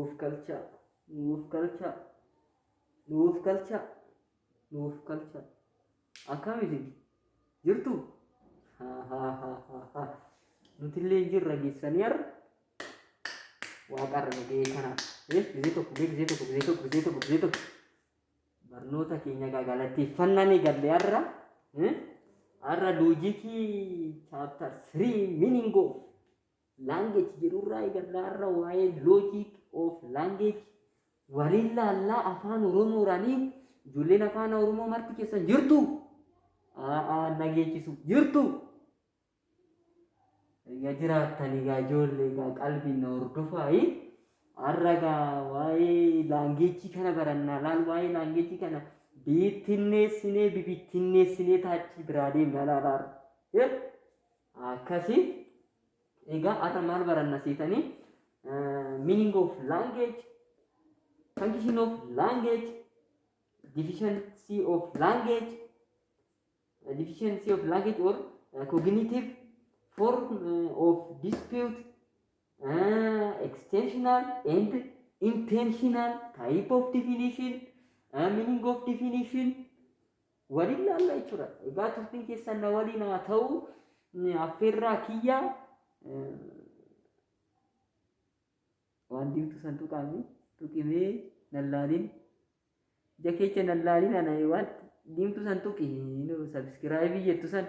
Nuuf kalchaa, nuuf kalchaa, nuuf kalchaa, nuuf kalchaa. Akkam isin? Jirtu? Haa haa haa haa haa. Nutillee jirra geessanii har'a. Waaqarra nu ga'ee kanaaf. Gizee tokko, gizee tokko, gizee tokko, gizee tokko, gizee tokko. Barnoota keenya egaa galateeffannaan eegalle har'a. Har'a loojikii chapter 3 meaning of language jedhurraa eegalla. Har'a waa'ee logic of language waliin laallaa. Afaan Oromoodhaanii ijoolleen afaan Oromoo marti keessan jirtu. A'aa nageechisu jirtu. Egaa jiraattan, egaa ijoollee, egaa qalbiin na hordofaayi. Har'a egaa waa'ee language kana barannaa. Laal, waa'ee language kana bittinneessinee bibittinneessinee taachii biraa deemna. Laal har'a. Akkasii egaa har'a maal baranna seetanii? Meaning of language, function of language, deficiency of language, deficiency of language or cognitive form of dispute, extensional and intensional type of definition, meaning of definition waliin laalla jechuudha. Egaa turtiin keessan na waliin haa ta'u affeerraa kiyyaa. Waan diimtuu san tuqaame tuqimee nallaalin, ija keessa nallaalin. Ana waan diimtuu san tuqi, subscribe jettu san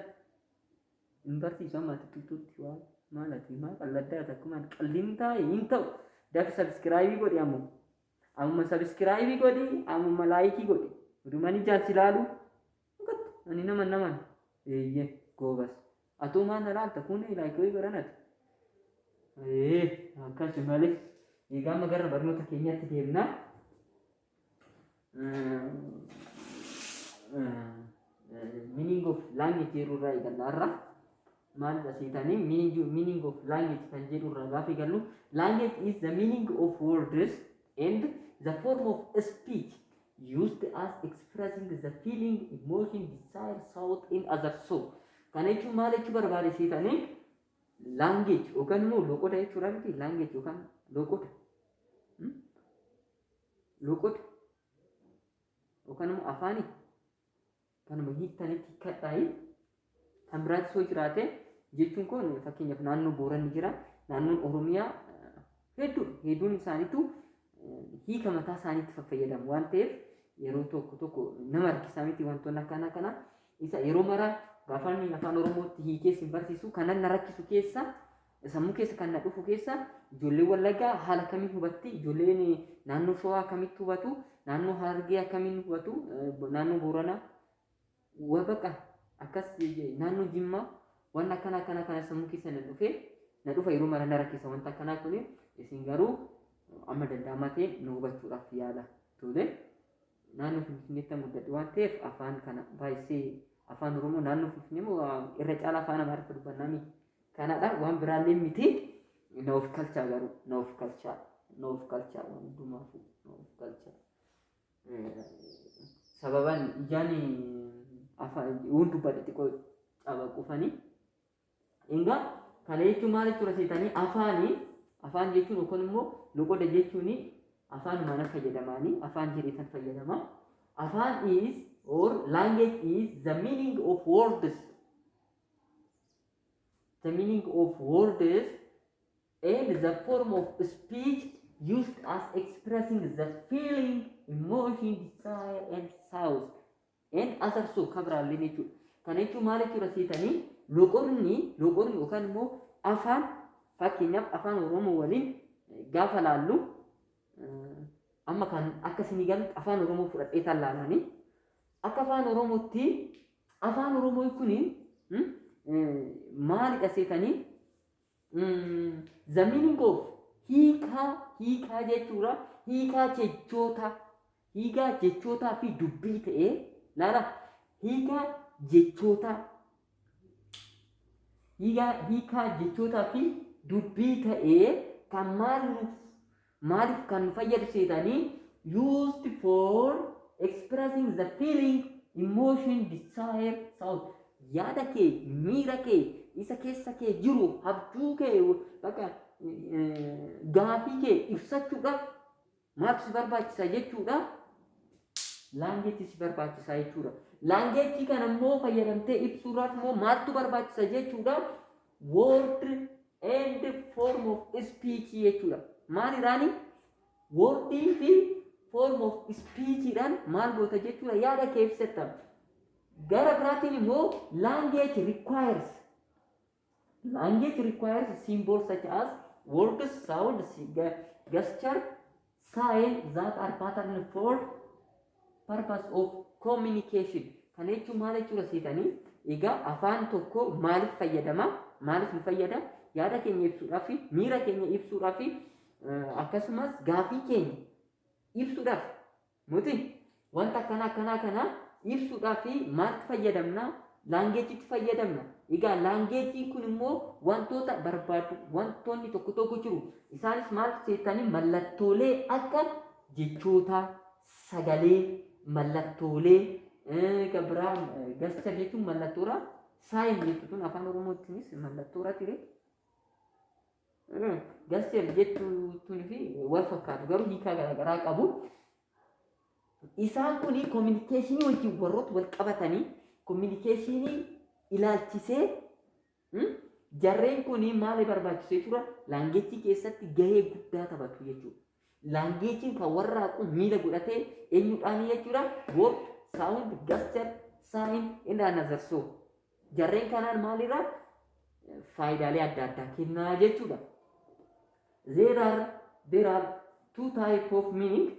hin barsiisu. Amma ati tuqxutti waan maal ati maa qalladdaa takkumaan qalliin taa'e hin ta'u. Dafi subscribe godhi ammoo, ammuma subscribe godhi, ammuma like godhi. Odumaan ijaan si ilaalu ani nama naman eeyyee goobas. Atuu maal na laalta? Kun like wayii godhan ati. Ee, akkasi malee. Egaa amma gara barnoota keenyaatti deemna. Meaning of language jedhu irraa eegalla har'a. Maalidha seetanii? Meaning of language kan jedhu irraa gaafa eegallu, language is the meaning of words and the form of speech used as expressing the feeling, emotion, desire, thought and other. So kana jechuun maal jechuu barbaade seetanii? Language yookaan immoo loqoda jechuudha miti? Language yookaan loqoda, loqoda yookaan immoo afaanii kanuma hiiktanitti hiikkadhaayi. Kan biraatti soo jiraate jechuun kun, fakkeenyaaf naannoo Booranni jira, naannoon Oromiyaa hedduu hedduun isaaniitu hiika mataa isaaniitti fayyadamu waan ta'eef, yeroo tokko tokko nama rakkisaa miti wantoonni akkana kana. Isa yeroo maraa gaafa inni afaan Oromootti hiikee isin barsiisu kanan na rakkisu keessa, sammuu keessa kan na dhufu keessa, ijoolleen Wallaggaa haala kamiin hubatti, ijoolleen naannoo Shawaa akkamitti hubatu, naannoo Harargee akkamiin hubatu, naannoo Booranaa wa baqa akkas, naannoo Jimmaa, waan akkana akkana kana sammuu keessa na dhufee na dhufa. Yeroo mara na rakkisa wanta akkanaa kuni. Isin garuu amma danda'amaa ta'e nu hubachuudhaaf yaala. Tole, naannoo Finfinneetti kan guddadhe waan ta'eef afaan kana baay'isee, afaan Oromoo naannoo Finfinnee immoo irra caalaa afaan Amaariffaa dubbannaa miti. Kanadha, waan biraallee miti. Na of kalchaa garuu, na of kalchaa, na of kalchaa, waan hundumaafuu na of kalchaa. Sababan ijaan afaan waan dubbadhe xiqqoo caba qufanii. Egaa kana jechuun maal jechuudha seetanii? Afaanii, afaan jechuun yookaan immoo loqoda jechuun afaanumaan fayyadamaanii afaan jedheetan fayyadama. Afaan is or language is the meaning of words. The meaning of words and the form of speech used as expressing the feeling, emotion, desire and thought and other. So kabiraallee jechuudha. Kana jechuun maal jechuudha seetanii? Loqorni yookaan immoo afaan, fakkeenyaaf afaan Oromoo waliin gaafa laallu, amma kan akka isinii galutti afaan Oromoo fudhadhee tan laalanii, akka afaan Oromootti afaan Oromoo kuni maalidha seetanii? The meaning of, hiikaa, hiikaa jechuudha, hiikaa jechoota, hiikaa jechootaa fi dubbii ta'ee, laala, hiikaa jechootaa, hiikaa jechootaa fi dubbii ta'ee kan maal nuuf, maaliif kan nu fayyadu seetanii? Used for expressing the feeling, emotion, desire, thought. Yaada kee, miira kee, isa keessa kee jiru, abjuu kee, bakka gaafii kee ibsachuudhaaf. Maaltu si barbaachisa jechuudha? Language si barbaachisa jechuudha. Language kana immoo fayyadamtee ibsuudhaaf immoo maaltu barbaachisa jechuudha? Word and form of speech jechuudha. Maalidhaani? Wordii fi form of speechidhaan maal goota jechuudha? Yaada kee ibsatta. Gara biraatiin immoo language requires symbols such as words, sound, gesture, sign that are pattern for purpose of communication. Kana jechuun maal jechuudha seetanii? Egaa afaan tokko maaliif fayyadama? Maaliif nu fayyada? Yaada keenya ibsuudhaaf, miira keenya ibsuudhaaf, akkasumas gaafii keenya ibsuudhaaf nuti wanta akkana akkanaa kana ibsuudhaaf maaltu fayyadamna? Languageitti fayyadamna. Egaa languageiin kun immoo wantoota barbaadu, wantoonni tokko tokko jiru. Isaanis maal seetanii? Mallattoolee akka jechoota, sagalee, mallattoolee kan biraa, gesture jechuun mallattoodha. Sign jechuun afaan Oromootiinis mallattoodha ture. Gesture jechuun fi wal fakkaatu, garuu hiikaa garaagaraa qabu. Isaan kun communicationii wajjin warroota wal qabatanii, communicationii ilaalchisee jarreen kun maal barbaachisu jechuudha? Languageii keessatti gahee guddaa taphatu jechuudha. Languageiin kan warraaqu miila godhatee eenyudhaanii jechuudha? Word, sound, gesture, sign and another so. Jarreen kanaan maalirraa faayidaalee adda addaa kennaa jechuudha. There are two type of meaning.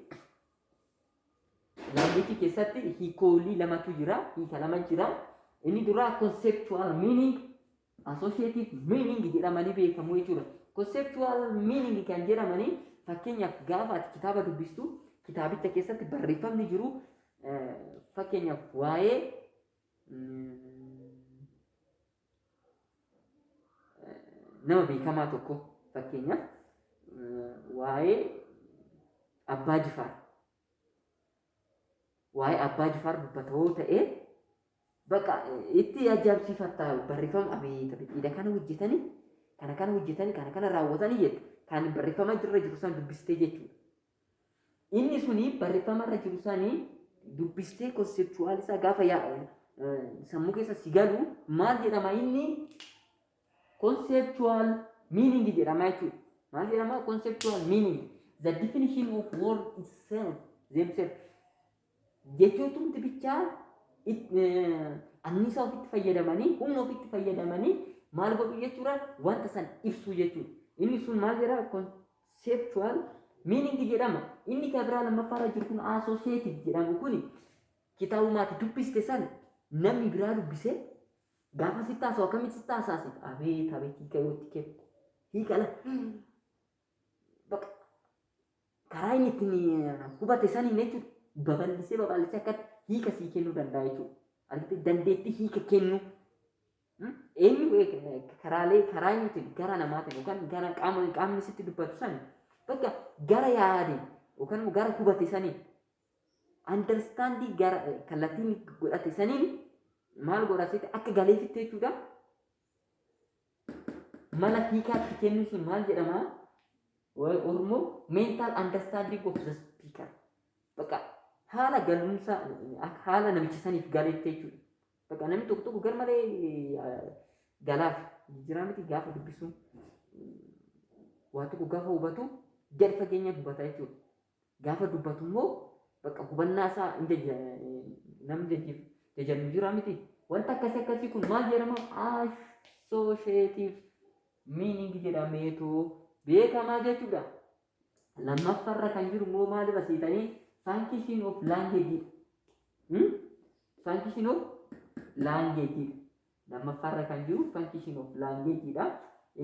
Languageii keessatti hiikoolii lamatu jira, hiika lama jira. Inni duraa conceptual meaning, associative meaning jedhamanii beekamu jechuudha. Conceptual meaning kan jedhamanii, fakkeenyaaf, gaafa ati kitaaba dubbistu, kitaabicha keessatti barreeffamni jiru, fakkeenyaaf waa'ee nama beekamaa tokko, fakkeenyaaf waa'ee Abbaa Jifaar, waa'ee Abbaa Jifaar dubbata yoo ta'e, bakka itti ajaa'ibsiifatta barreeffama, abeet abeet, kana hojjetanii, kana kana hojjetanii, kana kana raawwatanii jettu, kan barreeffama irra jiru san dubbistee jechuudha. Inni suni barreeffama irra jiru sanii dubbistee conceptual isaa gaafa sammuu keessa si galu maal jedhama inni? Conceptual meaning jedhama jechuudha. Maal jedhama? Conceptual meaning. The definition of word itself, themselves. Jechootumti bichaa anniisaa ofitti fayyadamanii, humna ofitti fayyadamanii maal godhu jechuudha? Wanta san ibsuu jechuudha. Inni sun maal jedha? Conceptual meaning jedhama. Inni kan biraa lammaffaarra jiru kun, associative jedhamu kun, kitaabumaati dubbiste san namni biraa dubbise gaafa sitti haasa'u akkamitti sitti haasaase? Abeet abeet, hiika yoo itti kennu, hiika la baqa karaa inni ittiin hubate saniin jechuudha, babal'isee babal'isee akkatti hiika sii kennuu danda'a jechuudha. Argitee, dandeettii hiika kennu eenyu karaalee karaa inni ittiin gara namaatiin yookaan gara qaama qaamni sitti dubbatu san bakka gara yaade yookaan immoo gara hubate saniin, understanding gara kallattiin godhate saniin maal godha akka galeefitti jechuudha. Mala hiikaatti kennu sun maal jedhama? Oromoo mental understanding of the speaker. Bakka haala galumsa, haala namicha saniif galeetti jechuudha. Bakka namni tokko tokko gar malee galaaf jijjiiraa miti, gaafa dubbisu waa tokko gaafa hubatu gadi fageenya hubata jechuudha. Gaafa dubbatu immoo bakka hubannaa isaa namni jajannu jira miti. Wanta akkasii akkasii kun maal jedhama? Associative meaning jedhameetu beekamaa jechuudha. Lammaffaarra kan jiru immoo maal barsiisanii? Function of language. Function of language. Lammaffaarra kan jiru function of language dha.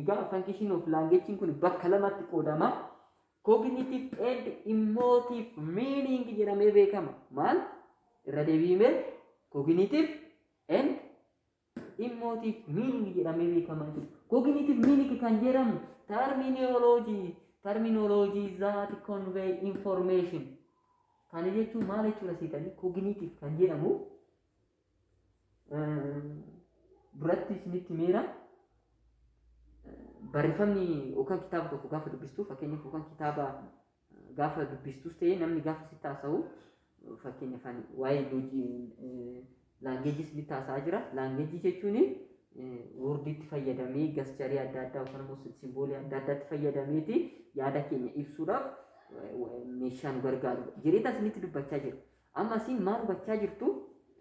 Egaa function of language kun bakka lamatti qoodama. Cognitive and emotive meaning jedhamee beekama. Maal? Irra deebi'imee, cognitive and emotive meaning jedhamee beekama jechuudha. Cognitive meaning kan jedhamu terminology that convey information. Kana jechuun maal jechuudha seetanii? Cognitive kan jedhamu duratti isinitti meera, barreeffamni yookaan kitaaba tokko gaafa dubbistu, fakkeenyaaf, yookaan kitaaba Gaafa dubbistus ta'ee namni gaafa sitti haasa'u, fakkeenyaaf waa'ee languageis ni haasa'aa jira. Languageii jechuun wordiitti fayyadamee, gestureii adda addaa yookaan immoo symbolii adda addaatti fayyadameeti yaada keenya ibsuudhaaf meeshaa nu gargaarudha. Jireenya isinitti dubbachaa jira. Amma isin maal hubachaa jirtu?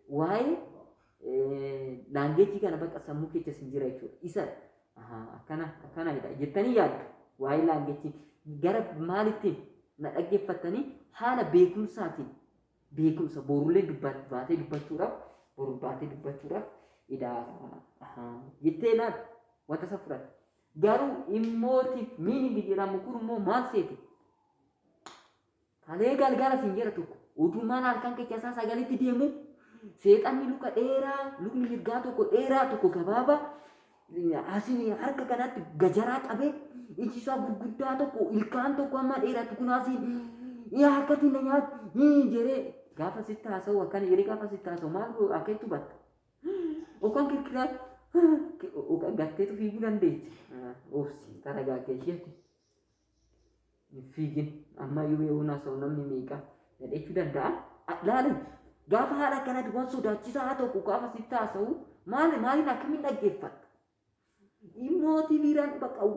Waa'ee languageii kana bakka sammuu keessa isin jira jechuudha. Isa akkana akkanadha jettanii yaaddu. Waa'ee languageii gara maalittiin na dhaggeeffattanii? Haala beekumsaatiin, beekumsa borullee baatee dubbachuudhaaf, boru baatee dubbachuudhaaf idaa jettee ilaal wanta isa fudhate. Garuu emotive meaning jedhamu kun immoo maal seete? Kalee galgala siin jedha tokko odumaan halkan keessa isaa 9tti deemu, seexanni luka dheeraa, lukni mirgaa tokko dheeraa, tokko gabaabaa, asiin harka kanatti gajaraa qabee, iji isaa gurguddaa tokko, ilkaan tokko amma dheeratu kun asiin yaa akkatti na nyaatu jedhee gaafa sitti haasa'u, akkana jedhee gaafa sitti haasa'u, maal akka itti hubatta? Yookaan kirkiraa yookaan gatteetu fiiguu dandeecha. Obsi, taragaagee isheeti. Hin fiigin, amma iyyuu yoo haasa'u namni meeqa dhechuu danda'a. Laali, gaafa haala akkanatti waan sodaachisaa tokko gaafa sitti haasa'u, maali maaliin akkamiin dhaggeeffatta? Emotiveiidhaan bakka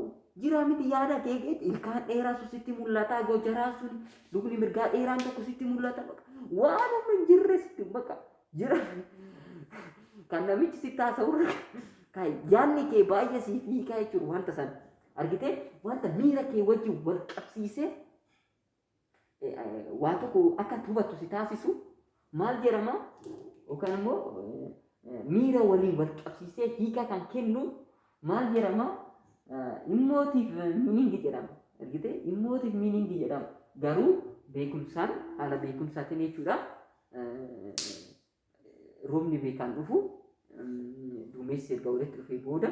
jira miti? Yaada kee ilkaan dheeraa sun sitti mul'ata, gojaraa sun, lukni mirgaa dheeraan tokko sitti mul'ata, waan amma hin jirre sitti bakka jira. Kan namichi sitti haasa'u kan yaadni kee baay'ee siif hiikaa jechuudha. Wanta sana argitee, wanta miira kee wajjin wal qabsiisee waa tokko akka hubattu si taasisu maal jedhama? Yookaan immoo miira waliin wal qabsiisee hiika kan kennu maal jedhama? Emotive meaning jedhama. Argitee, emotive meaning jedhama. Garuu beekumsaan, haala beekumsaatiin jechuudha. Roobni beekaan dhufu duumessi erga walitti dhufee booda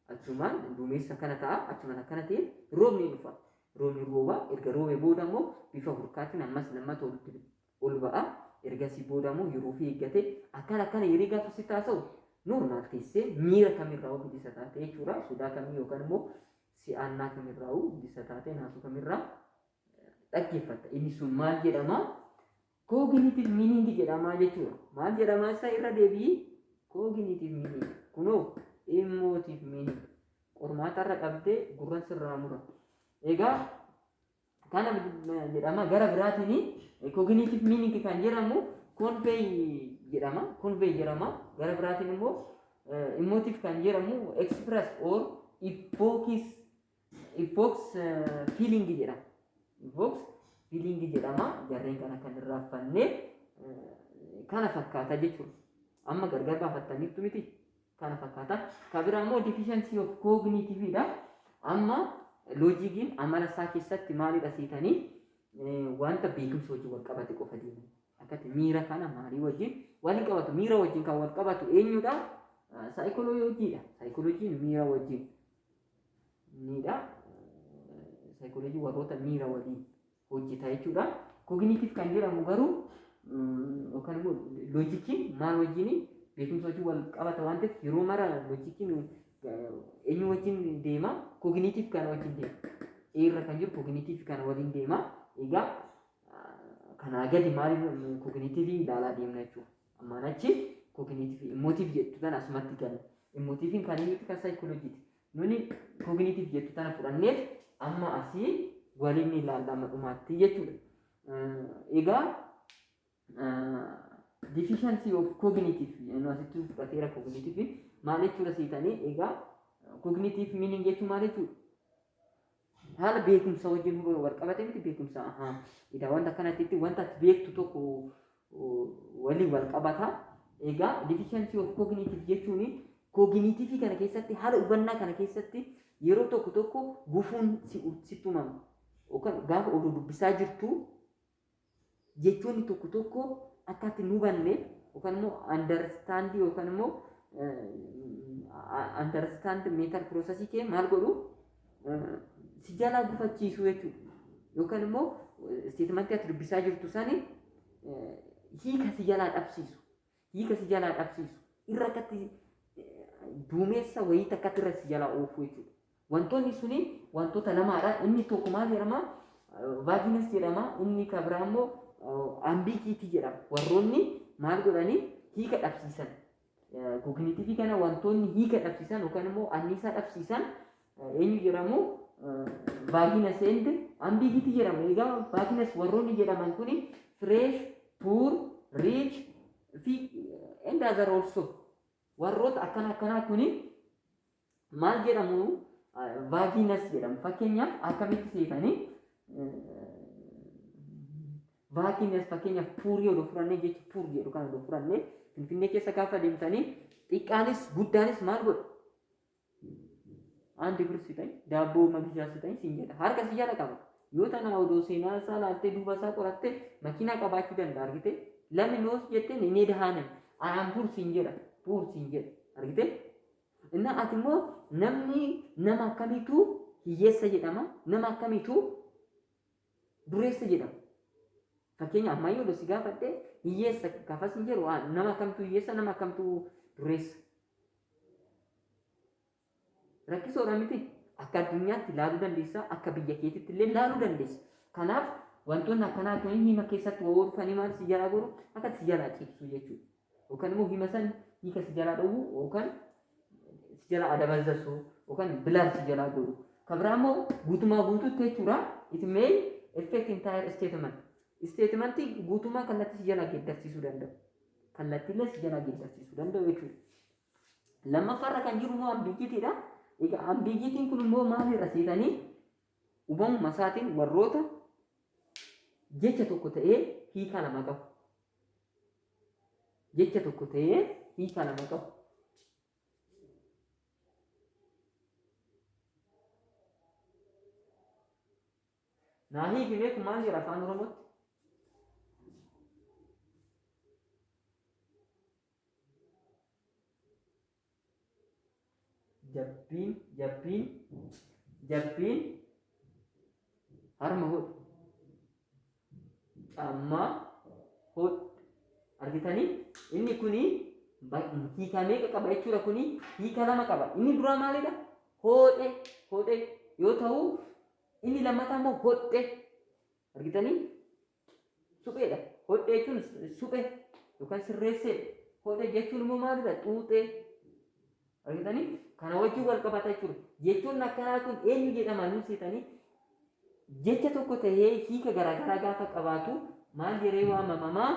achumaan duumessa akkana ta'a, achumaan akkana ta'e roobni dhufa. Roobni rooba, erga roobee booda immoo bifa hurkaatiin ammas lammata ol ba'a. Ergasii booda immoo yeroo fi eeggate akkana akkana yeroo gaafa si taasa'u, normal teessee miira kamirraa bilisa taate jechuudha. Sodaa kamii yookaan immoo si'aannaa kamirraa bilisa taate, naasuu kamirraa dhaggeeffatta. Inni sun maal jedhama? Cognitive meaning jedhama jechuudha. Maal jedhama isa irra deebi'i? Cognitive meaning. Kunoo emotive meaning. Qormaata irra qabdee gurran sirraa mura. Egaa kana jedhama. Gara biraatiin cognitive meaning kan jedhamu convey jedhama. Convey jedhama. Gara biraatiin immoo emotive kan jedhamu express or evokes feeling jedhama. Evokes feeling jedhama. Jarreen kana kan irraanfannee kana fakkaata jechuudha. Amma gargar baafattaniittu miti? Kana fakkaata. Kan biraa immoo deficiency of cognitive dha. Amma logiciin amala isaa keessatti maalidha seetanii? Wanta beekumsa wajjin wal qabate qofa deema. Akkatti miira kana maalii wajjin waliin qabatu? Miira wajjin kan wal qabatu eenyudha? Saayikolojiidha. Saayikolojiin miira wajjin niidha. Saayikoloojii warroota miira waliin hojjeta jechuudha. Cognitive kan jedhamu garuu yookaan immoo logiciin maal wajjin? Beekumsa wajjin wal qabata waan ta'eef, yeroo mara logiciin eenyu wajjin deema? Cognitive kana wajjin deema. Irra kan jiru cognitive kana waliin deema. Egaa kanaa gadi maaliif cognitiveii ilaalaa deemna jechuudha. Ammaan achi cognitiveii, emotive jettu tana asumatti galla. Emotiveiin kan eenyuti? Kan saayikolojiiti. Nuni cognitive jettu tana fudhanneet amma asii waliin ilaalla amma dhumaatti jechuudha. Egaa deficiency of cognitive nu asitti fudhateera. Cognitive maal jechuudha seetanii? Egaa cognitive meaning jechuun maal jechuudha? Haala beekumsa wajjin wal qabate miti? Beekumsa egaa wanta akkanatti wanta ati beektu tokko waliin wal qabata. Egaa deficiency of cognitive jechuun cognitive kana keessatti, haala hubannaa kana keessatti yeroo tokko tokko gufuun sitti uumama. Yookaan gaafa oduu dubbisaa jirtu jechoonni tokko tokko akka ati hin hubanne yookaan immoo understand yookaan immoo understand mental processii kee maal godhu, si jalaa gufachiisu jechuudha. Yookaan immoo statementii ati dubbisaa jirtu sani hiika si jalaa dhabsiisu. Hiika si jalaa dhabsiisu. Irra akkatti duumessa wayii takkatti irra si jalaa oofu jechuudha. Wantoonni suni wantoota lamaadha. Inni tokko maal jedhama? Vagueness jedhama. Inni kan biraa immoo ambiguity jedhama. Warroonni maal godhanii hiika dhabsiisan. Cognitive kana wantoonni hiika dhabsiisan yookaan immoo anniisaa dhabsiisan eenyu jedhamu? Vagueness and ambiguity jedhamu. Egaa vagueness warroonni jedhaman kuni fresh, poor, rich fi and other also, warroota akkana akkanaa kuni maal jedhamu? Vagueness jedhamu. Fakkeenyaaf akkamitti seetanii vagueness? Fakkeenyaaf poor yoo fudhannee, jecha poor jedhu kana odoo fudhannee, Finfinnee keessa gaafa deemtanii xiqqaanis guddaanis maal godhu? አንድ ብር ስጠኝ፣ ዳቦ መግዣ ስጠኝ siin jedha. Harka si jala qaba. Yoo tana odoo seenaa isaa laaltee, duuba isaa qorattee, makiinaa qabaachuu danda'a, argite. Lammi noos jetteen inni dahaanan I am poor siin jedha, poor siin jedha, argite. Inna ati immoo namni nama akkamiitu hiyyeessa jedhama, nama akkamiitu dureessa jedhama? Fakkeenya ammayyuu odoo si gaafadhe, hiyyeessa gaafas hin jedhu, nama akkamtu hiyyeessa, nama akkamtu dureessa? Rakkisoodha miti? Akka addunyaatti ilaaluu dandeessa, akka biyya keetitti illee ilaaluu dandeessa. Kanaaf wantoonni akkanaa kun hima keessatti wawoo dhufanii maal si jalaa godhu? Akka si jalaa cibsu jechuudha. Yookaan immoo hima san hiika si jalaa dhowwu, yookaan si jalaa adabazzasu, yookaan blur si jalaa godhu. Kan biraa immoo guutumaa guutuutti jechuudha. It may affect entire statement. Statementii guutumaa kallattii si jalaa geeddarsiisuu danda'u. Kallattiilee si jalaa geeddarsiisuu danda'u jechuudha. Lammaffaarra kan jiru immoo ambiguitydha. Egaa ambiguityn kun immoo maalirra seetanii? Uumamuma isaatiin warroota jecha tokko ta'ee hiika lama qabu. Jecha tokko ta'ee hiika lama qabu. Naa hiiki beeku, maal jedha afaan Oromootti? Jabbiin jabbiin jabbiin harma hodhu, caammaa hodhu, argitanii? Inni kuni hiika meeqa qaba jechuudha? Kuni hiika lama qaba. Inni duraa maalidha? Hoodhe, hodhe yoo ta'u, inni lammataa immoo hodhe, argitanii? Supheedha. Hodhe jechuun suphee yookaan sirreesseedha. Hodhe jechuun immoo maalidha? Xuuxee, argitanii? Kana wajjin wal qabata jechuudha. Jechoonni akkanaa kun eenyu jedhama nu seetanii? Jecha tokko ta'ee hiika garaagaraa gaafa qabaatu maal jedhee waamamamaa?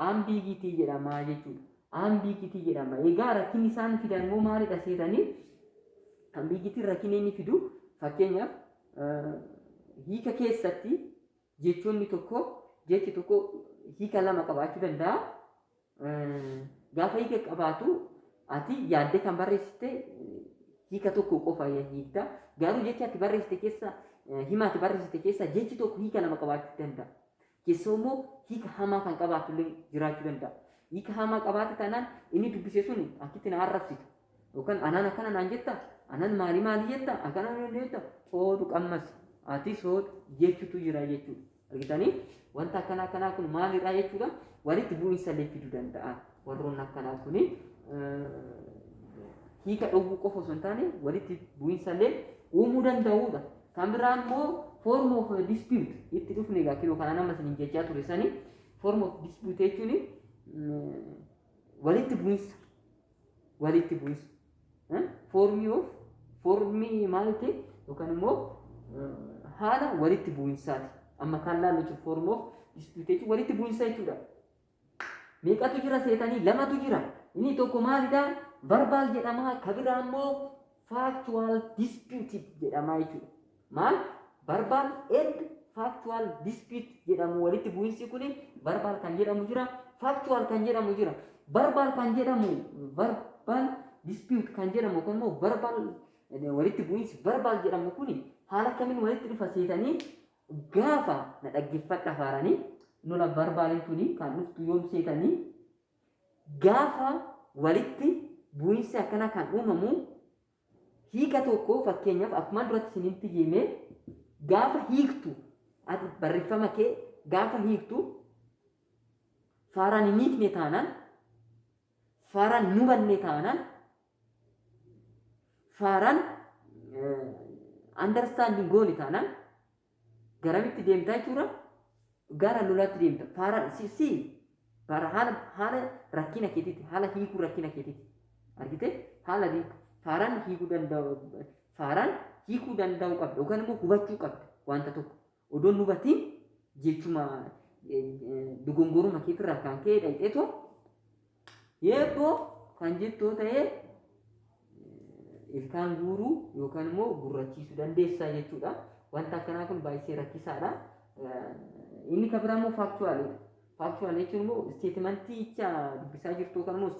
Ambiguity jedhama jechuudha. Ambiguity jedhama. Egaa rakkinni isaan fidan immoo maalidha seetanii? Ambiguityn rakkinni inni fidu, fakkeenyaaf, hiika keessatti jechoonni tokko, jechi tokko hiika lama qabaachuu danda'a. Gaafa hiika qabaatu ati yaaddee kan barreessite hiika tokko qofa hiikta. Garuu jecha ati barreessite keessa, hima ati barreessite keessa jechi tokko hiika lama qabaachuu danda'a. Keessoo immoo hiika hamaa kan qabaatu illee jiraachuu danda'a. Hiika hamaa qabaate taanaan inni dubbise sun akkitti na arrabsita. Yookaan anaan akkana naan jetta, anaan maalii maalii jetta, akkana naan jetta, hoodu qammas atis hoodu jechuutu jira jechuudha. Argitanii, wanta akkanaa akkanaa kun maalidha jechuudha? Walitti bu'iinsa illee fiduu danda'a. Warroonni akkanaa kuni hiika dhowwuu qofa osoo hin taane walitti bu'iinsa illee uumuu danda'uudha. Kan biraa immoo form of dispute itti dhufne. Egaa kiloo kana nama isiniin jechaa ture sani, form of dispute jechuun walitti bu'iinsa, walitti bu'iinsa formii of formii maal ta'e yookaan immoo haala walitti bu'iinsaati. Amma kan laallu jechuun form of dispute jechuun walitti bu'iinsa jechuudha. Meeqatu jira seetanii? Lamatu jira. Inni tokko maalidha? Verbal jedhama. Ka biraa immoo factual dispute jedhama jechuudha. Maal? Verbal and factual dispute jedhamu. Walitti bu'iinsi kuni verbal kan jedhamu jira, factual kan jedhamu jira. Verbal kan jedhamu, verbal dispute kan jedhamu kun immoo, verbal walitti bu'iinsi verbal jedhamu kuni haala kamiin walitti dhufa seetanii? Gaafa na dhaggeeffadha faaranii lola verbaliin tuni kan dhuftu yoom seetanii? Gaafa walitti bu'iinsi akkana kan uumamu hiika tokko, fakkeenyaaf akkuma duratti isinitti hime, gaafa hiiktu ati barreeffama kee gaafa hiiktu faaraan hin hiikne taanaan, faaraan hin hubanne taanaan, faaraan understanding goone taanaan Garamitti deemtaa jechuudha? Gara lolaatti deemta. Faaraan si bara haala rakkina keetiiti, haala hiikuu rakkina keetiiti. Argite, haala faaraan hiikuu danda'u, faaraan hiikuu danda'uu qabda yookaan immoo hubachuu qabda wanta tokko. Odoo hin hubatiin jechuma dogongoruma keetirraa kan ka'e dhaqxeetoo yeebboo kan jettoo ta'ee ilkaan guuruu yookaan immoo gurrachiisuu dandeessaa jechuudha. Wanta akkanaa kun baay'isee rakkisaadha. Inni kan biraa immoo factualidha. Factual jechuun immoo statementicha dubbisaa jirtu yookaan immoo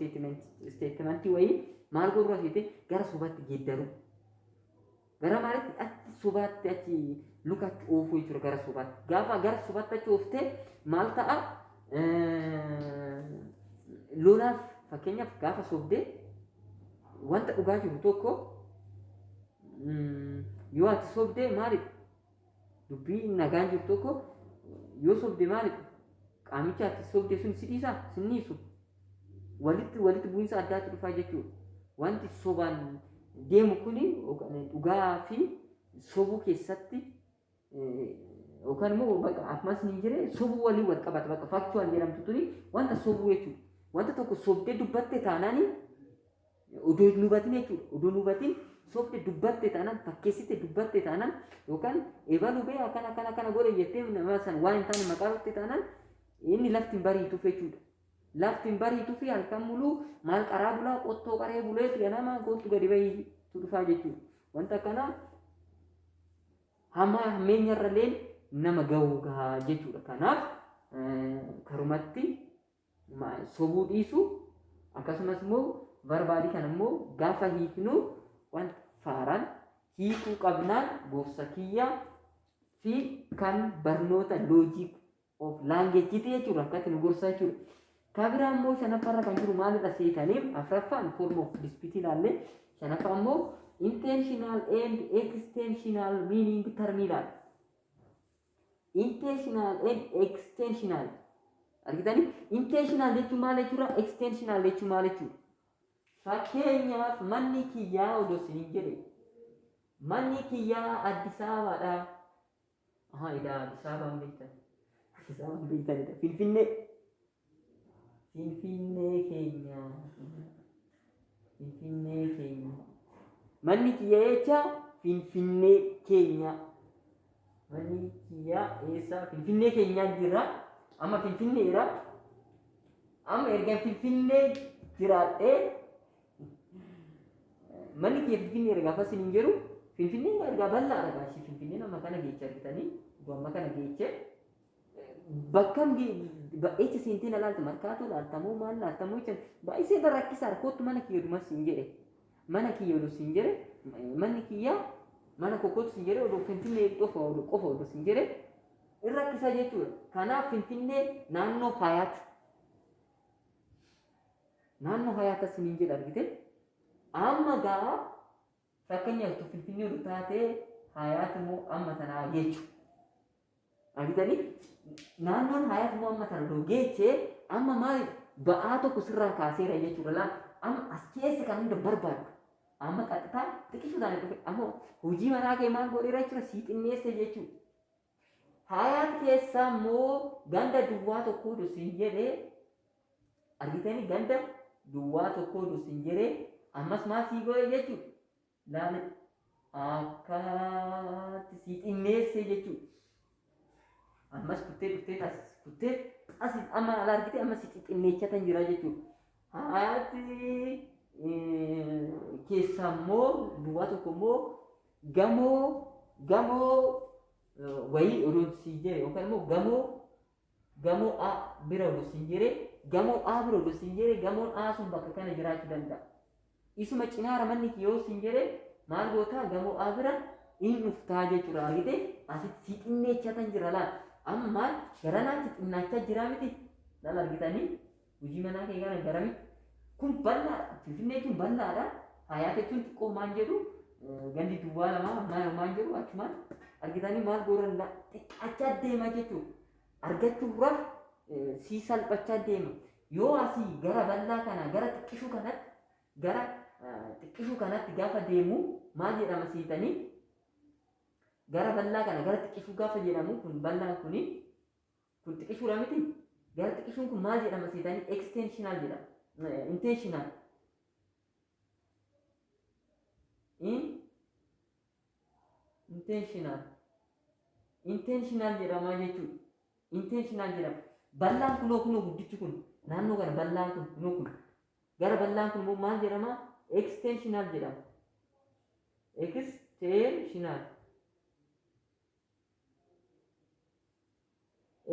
statementii wayii maal godhuu asitti gara sobaatti geeddaruu. Gara maalitti achi sobaatti achi lukatti oofuu jechuudha gara sobaatti. Gaafa gara sobaatti achi ooftee maal ta'a? Lolaaf fakkeenyaaf gaafa sobdee wanta dhugaa jiru tokko yoo ati sobdee maalidha? Dubbii nagaan jiru tokko yoo sobde maalidha? Qaamicha ati sobde sun si dhiisaa? Sin dhiisu. Walitti bu'iinsa addaatu dhufaa jechuudha. Wanti sobaan deemu kuni dhugaa fi sobuu keessatti yookaan immoo bakka akkumas ni jire sobuu waliin wal qabata. Bakka factual jedhamtu tuni wanta sobuu jechuudha. Wanta tokko sobdee dubbatte taanaani odoo hin hubatin jechuudha. Odoo hin hubatin sobde dubbatte taanaan, fakkeessite dubbatte taanaan, yookaan ebaluu bee akkana akkana akkana godhe jettee nama san waan hin taane maqaa dhufte taanaan, inni lafti hin bariituuf jechuudha. Lafti hin bariituu fi halkan muluu maal qaraa bulaa, qottoo qaree buleetu ganama kootu gadi bahiitu dhufaa jechuudha. Wanta akkanaa hamaa hammeenyarraleen nama gahuu gahaa jechuudha. Kanaaf karumatti sobuu dhiisu, akkasumas immoo verbalii kana immoo gaafa hiiknu wanta faaraan hiikuu qabnaan gorsa kiyya fi kan barnoota logic of languageiiti jechuudha, akkatti nu gorsa jechuudha. Kabiraa immoo shanaffaarra kan jiru maalidha seetaniif? Afraffaan form of dispute ilaalle, shanaffaa immoo intentional and extensional meaning term ilaalla. Intentional and extensional. Argitanii, intentional jechuun maal jechuudha? Extensional jechuun maal jechuudha? Fakkeenyaaf manni kiyyaa odoo isiniin jedhe, manni kiyyaa Addis Ababaadha. Ahaa, edaa Addis Ababaan beektan. Addis Ababaan beektanidha. Finfinnee. Finfinnee keenya. Finfinnee keenya. Manni kiyya jecha Finfinnee keenya. Manni kiyya eessa? Finfinnee keenyaa jira. Amma Finfinneera. Amma erga Finfinnee jiraadhee manni kiyya Finfinneera gaafa isin hin jedhu, Finfinneen ergaa bal'aadha gaashii. Finfinneen amma kana geecha argitanii, amma kana geeche bakkam echa seentee na laalta? Markaatoo laaltamoo maal laaltamoo jechan baay'isee irra rakkisaadha. Kottu mana kiyya dumas siin jedhe, mana kiyya oduu siin jedhe, manni kiyya mana kokootu siin jedhe, oduu Finfinnee qofa qofa oduu siin jedhe irra rakkisaa jechuudha. Kanaaf Finfinnee naannoo Hayaat, naannoo Hayaat asiniin jedha. Argite, amma gaa fakkeenyaaf tu Finfinnee oduu taatee Hayaat immoo amma tanaa jechu. Argitanii, naannoon Hayaat immoo amma tana oduu geechee amma maal ba'aa tokko sirraa kaaseera jechuudha. Laa, amma as keessa kan hunda barbaaddu. Amma qaxxitaa xiqqishuu taane dhufe amma hojii manaa kee maal godheera jechuudha, sii xinneesse jechuudha. Hayaat keessa immoo ganda duwwaa tokko oduu siin jedhee, argitanii, ganda duwwaa tokko oduu siin jedhee, ammas maal sii godhe jechuudha. Laale, akkaatti sii xinneesse jechuudha. Ammas kuttee dhuftee as kuttee as amma ala argite, amma si xixinneechatan jira jechuudha. Hayaatti keessa immoo duwwaa tokko immoo gamoo wayii oduu siin jedhe yookaan immoo gamoo A bira oduu siin jedhe, gamoo A bira oduu siin jedhe, gamoon A sun bakka kana jiraachuu danda'a. Isuma cinaara manni yoo siin jedhe maal gootaa? Gamoo A bira in dhuftaa jechuudha. Argite, asitti si xinneechatan jira laal. Amma maal garanaatti xinnaachaa jira miti? Laal, argitanii, hojii manaa kee kana garamitti kun bal'aadha. Finfinnee jechuun bal'aadha. Hayaat jechuun xiqqoo maan jedhu, gandi duwwaa lamaa maal maan jedhu achumaan argitanii maal gooran xiqqaachaa deema jechuudha. Argachuudhaaf sii salphachaa deema. Yoo asii gara bal'aa kanaa gara xiqqishuu kanatti, gara xiqqishuu kanatti gaafa deemu maal jedhama siitanii? Gara bal'aa kana gara xiqqishuu gaafa jedhamu, kun bal'aan kuni kun xiqqishuudha miti? Gara xiqqishuun kun maal jedhama seetanii? Extensional jedhama. Intensional. Intensional. Intensional jedhama jechuudha. Intensional jedhama. Bal'aan kunoo kunoo guddichi kun naannoo kana bal'aan kun kunoo kun gara bal'aan kun immoo maal jedhama? Extensional jedhama. Extensional.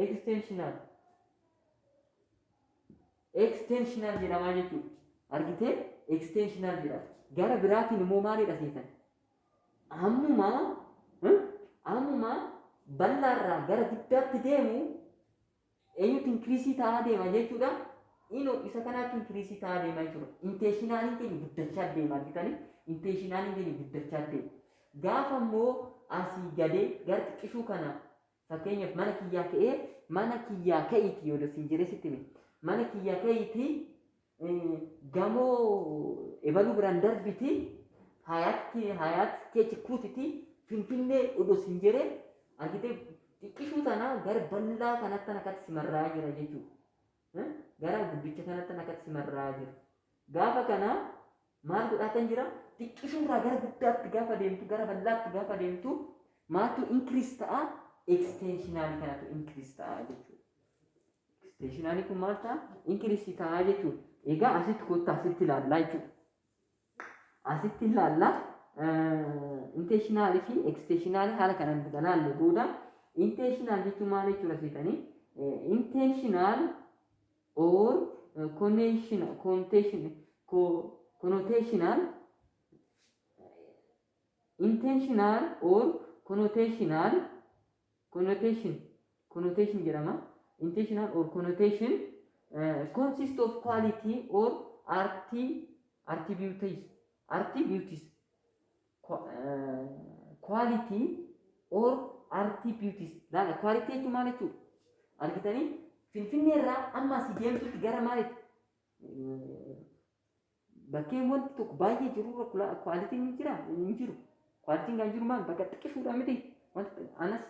Extensional. Extensional jedhama jechuudha. Argitee, extensional jedhama. Gara biraatiin immoo maalidha seetan? Ammuma bal'aarraa gara guddaatti deemu eenyutu increase ta'aa deema jechuudha. Inoo isa kanaatti increase ta'aa deema jechuudha. Intensionaliin keenya guddachaa deema, argitanii? Intensionaliin keenya guddachaa deema. Gaafa immoo asii gadee gara xiqqishuu kana, fakkeenyaaf mana kiyyaa ka'ee, mana kiyyaa ka'iiti yoo siin jedhee sitti hime, mana kiyyaa ka'iiti gamoo ebaluu biraan darbiti hayaatti hayaat keechi kuutiti Finfinnee odoo siin jedhee, argitee, xiqqishuu tana gara bal'aa kanatti akkatti simarraa jira jechuudha. Gara guddicha kanatti akkatti simarraa jira. Gaafa kana maal godhaatan jira? Xiqqishuurraa gara guddaatti gaafa deemtu, gara bal'aatti gaafa deemtu maaltu increase ta'a? Extensionalii kanatu increase ta'a jechuudha. Extensionalii kun maal ta'a? Increase ta'a jechuudha. Egaa asitti kottaa asitti ilaallaa jechuudha. Asitti ilaallaa, intensionalii fi extensionalii haala kanaan ilaalle booda, intensional jechuun maal jechuudha seetanii? Intensional or connotation, connotational, intensional or connotational, connotation, connotation jedhama. Intensional or connotation consist of quality or attributes, quality or attributes. Laala, quality jechuun maal jechuudha? Argitanii, Finfinnee irraa amma asii deemtutti gara maalitti bakkeen wanti tokko baay'ee jirurra qualityn ni jira? Hin jiru. Qualityn kan jiru maal? Bakka xiqqishuudha miti? Wanti anas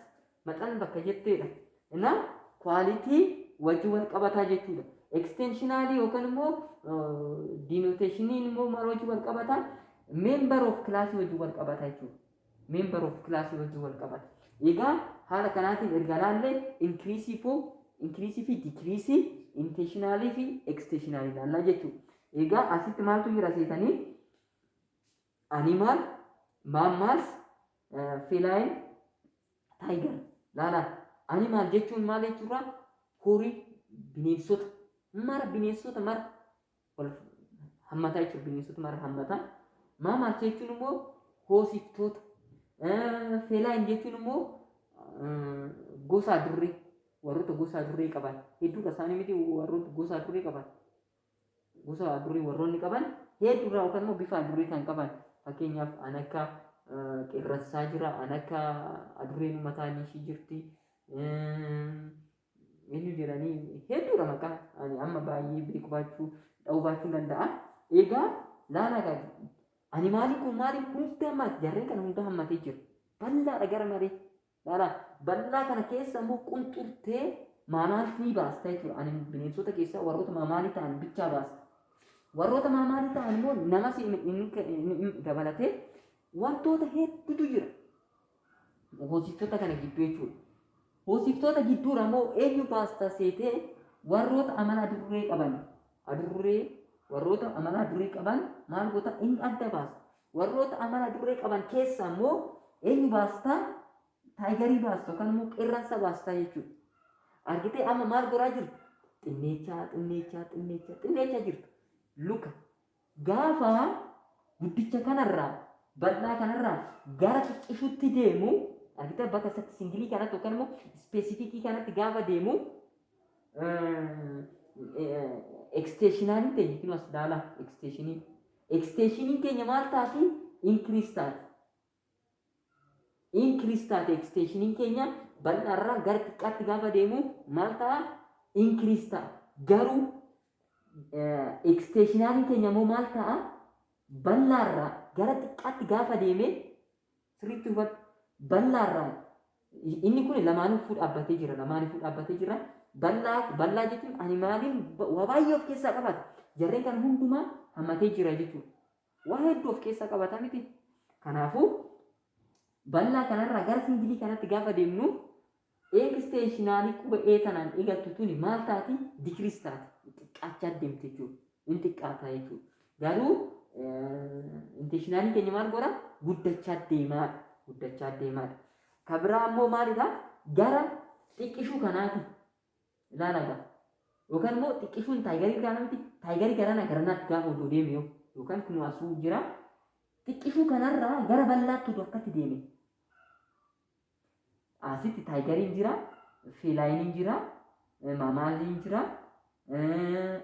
maxxan bakka jetteedha. Innaa quality wajjin wal qabataa jechuudha. Extensionalii yookaan immoo denotationiin immoo maal wajjin wal qabataa? Member of class wajjin wal qabataa jechuudha. Member of class wajjin wal qabata. Egaa haala kanaatiin erga laallee increase fi decrease, intensionalii fi extensionalii ilaallaa jechuudha. Egaa asitti maaltu jira seetanii? Animal, mammals, feline, tiger. Laala, animal jechuun maal jechuudha? Horii, bineensota mara, bineensota mara wal hammataa jechuudha. Bineensota mara hammataa. Mammals jechuun immoo hoosiftoota. Feline jechuun immoo gosa adurree, warroota gosa adurree qaban hedduudha isaanii miti? Warroota gosa adurree qaban, gosa adurree warroonni qaban hedduurraa yookaan immoo bifa adurree kan qaban, fakkeenyaaf an akka qeerransaa jira, an akka adurreen mataan ishii jirti, eenyu jedhanii hedduudha maqaa ani amma baay'ee beeku baachuu dha'uu baachuu danda'a. Egaa laala gaa, animaliin kun maaliif hunda hammaate? Jarreen kana hunda hammatee jira. Bal'aadha gara malee. Laala, bal'aa kana keessa immoo qunxurtee mammalii baasta jechuudha. Ani bineensota keessaa warroota mammalii ta'an bichaa baasta. Warroota mammalii ta'an immoo namas dabalatee wantoota hedduutu jira. Hoosiftoota kana gidduu jechuudha. Hoosiftoota gidduudha immoo eenyu baasta seetee? Warroota amala adurree qaban. Adurree, warroota amala adurree qaban maal goota? Inni adda baasta. Warroota amala adurree qaban keessa immoo eenyu baasta? Tigerii baasta yookaan immoo qeerransa baasta jechuudha. Argitee, amma maal godhaa jirtu? Xinneechaa, xinneechaa, xinneechaa, xinneechaa jirtu. Luka gaafa guddicha kanarraa, bal'aa kanarraa gara xiqqishutti deemu, argitee, bakka isatti single kanatti yookaan immoo specificii kanatti gaafa deemu, extensionaliin keenya kun as ilaala, extensionii. Extensioniin keenya maal taati? Increase taati. Increase taate. Extensioniin keenya bal'aarraa gara xiqqaatti gaafa deemu maal ta'a? Increase ta'a. Garuu extensionaliin keenya immoo maal ta'a? Bal'aarraa gara xiqqaatti gaafa deeme, sirriitti hubadhu. Bal'aarraa inni kun lamaanifuu dhaabbatee jira. Lamaanifuu dhaabbatee jira. Bal'aa bal'aa jechuun animaliin waa baay'ee of keessaa qabata. Jarreen kan hundumaa hammatee jira jechuudha. Waa hedduu of keessaa qabata miti. Kanaafuu bal'aa kanarraa gara single kanatti gaafa deemnu, extensionalii quba E tanaan eegaltu tuni maal taati? Decrease taati. Xiqqaachaa deemte jechuudha. In xiqqaata jechuudha. Garuu intensionalii keenya maal godha? Guddachaa deemaadha. Guddachaa deemaadha. Ka biraa immoo maalidha? Gara xiqqishuu kanaati. Ilaala gaa. Yookaan immoo xiqqishuun tigerii kana miti. Tigerii garana garanaatti gaafa odoo deeme yoo yookaan kun asuu jira. Xiqqishuu kanarraa gara bal'aatti odoo akkatti deeme. Asitti tigeriin jira, felineiin jira, mammaliin jira,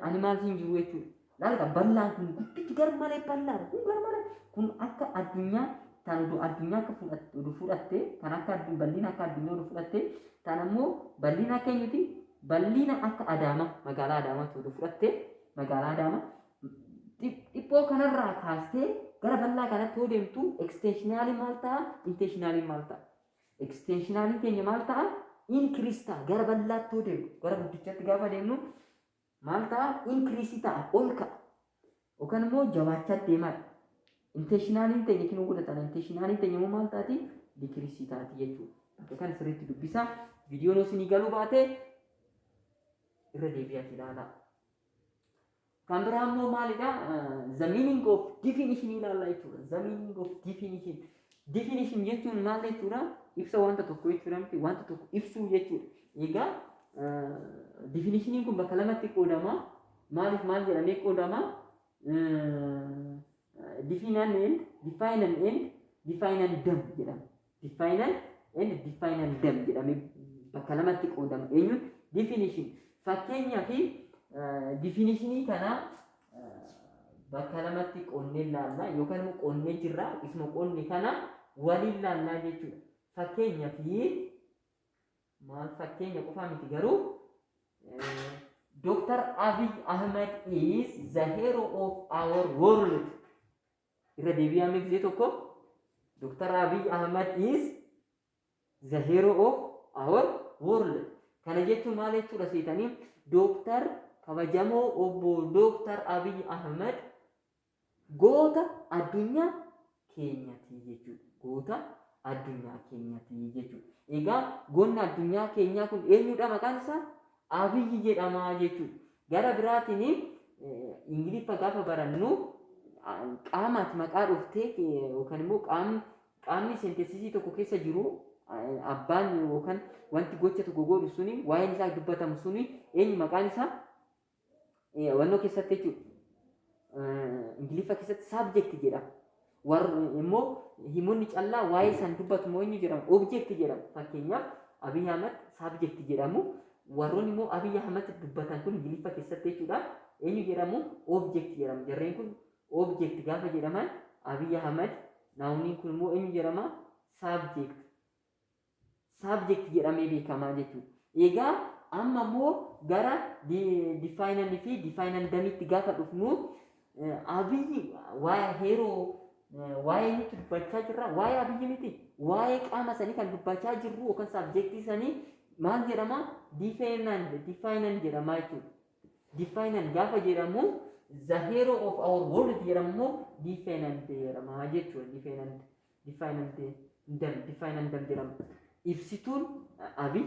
animalsiin jiru jechuudha. Laala, bal'aan kun guddichi gar malee bal'aadha. Kun gar malee kun akka addunyaa tan oduu addunyaa akka fudhatte oduu fudhatte, kan akka bal'ina akka addunyaa oduu fudhatte, tan ammoo bal'ina akka eenyuti, bal'ina akka Adaamaa, magaalaa Adaamaatti oduu fudhatte, magaalaa Adaamaa dhiphoo kanarraa kaastee gara bal'aa kanatti yoo deemtu, extensionalii maal ta'a? Intensionalii maal ta'a? Extensionaliin keenya maal ta'a? Increase ta'a. Gara bal'aatti yoo deemnu, gara guddichaatti gaafa deemnu maal ta'a? Increase ta'a, ol ka'a. Yookaan immoo jabaachaa deemaadha. Intensionaliin teenya kinuu godhatan, intensionaliin teenya immoo maal taati? Decrease taati jechuudha. Bakka kana sirriitti dubbisaa. Viidiyoon isinii galuu baate irra deebi'aati ilaalaa. Kan biraa immoo maalidha? The meaning of definition ilaalla jechuudha. The meaning of definition. Definition jechuun maal jechuudha? Ibsa wanta tokko jechuudha miti, wanta tokko ibsuu jechuudha. Egaa definitioniin kun bakka lamatti qoodama. Maaliif maal jedhamee qoodama? Definiendum definiendum jedhama. Definiendum and definiendum jedhamee bakka lamatti qoodama. Eenyuun? Definition. Fakkeenyaa fi definitionii kana bakka lamatti qoonnee ilaalla yookaan immoo qoonnee jirra, isuma qoonne kana waliin laallaa jechuudha. Fakkeenyaa fi maal, fakkeenya qofaa miti garuu, Dr. Abiy Ahmed is the hero of our world. Irra deebi'aa gisee tokko, Dr. Abiy Ahmed is the hero of our world. Kana jechuun maal jechuudha seetanii? Dooktar kabajamoo obbo Dooktar Abiy Ahmed goota addunyaa keenyati jechuudha. Goota addunyaa keenyati jechuudha. Egaa goonni addunyaa keenyaa kun eenyudha maqaan isaa? Abiyyi jedhama jechuudha. Gara biraatiin Ingiliffa gaafa barannu qaamaati maqaa dhuftee yookaan immoo qaamni sentencesii tokko keessa jiru, abbaan yookaan wanti gocha tokko godhu suni, waa'een isaa dubbatamu suni eenyu maqaan isaa wannoo keessatti jechuudha. Ingiliffa keessatti subject jedhama. Warri immoo himoonni callaa waa'ee isaan dubbatu immoo eenyu jedhama? Object jedhama. Fakkeenyaaf Abiy Ahmed subject jedhamu. Warroonni immoo Abiy Ahmed dubbatan kun Ingiliffa keessatti jechuudha. Eenyu jedhamu? Object jedhamu. Jarreen kun object gaafa jedhaman, Abiy Ahmed nouniin kun immoo eenyu jedhama? Subject. Subject jedhamee beekamaa jechuudha. Egaa amma immoo gara definiendum fi definiendumitti gaafa dhufnu, Abiyyi waa'ee hero waa'ee nuti dubbachaa jirra, waa'ee Abiyyi miti, waa'ee qaama sanii kan dubbachaa jirru yookaan subjectii sanii maal jedhama? Definiendum jedhama jechuudha. Definiendum gaafa jedhamu, the hero of our world jedhamu immoo definiendum jedhama jechuudha. Definiendum jedhama. Ibsituun Abiy,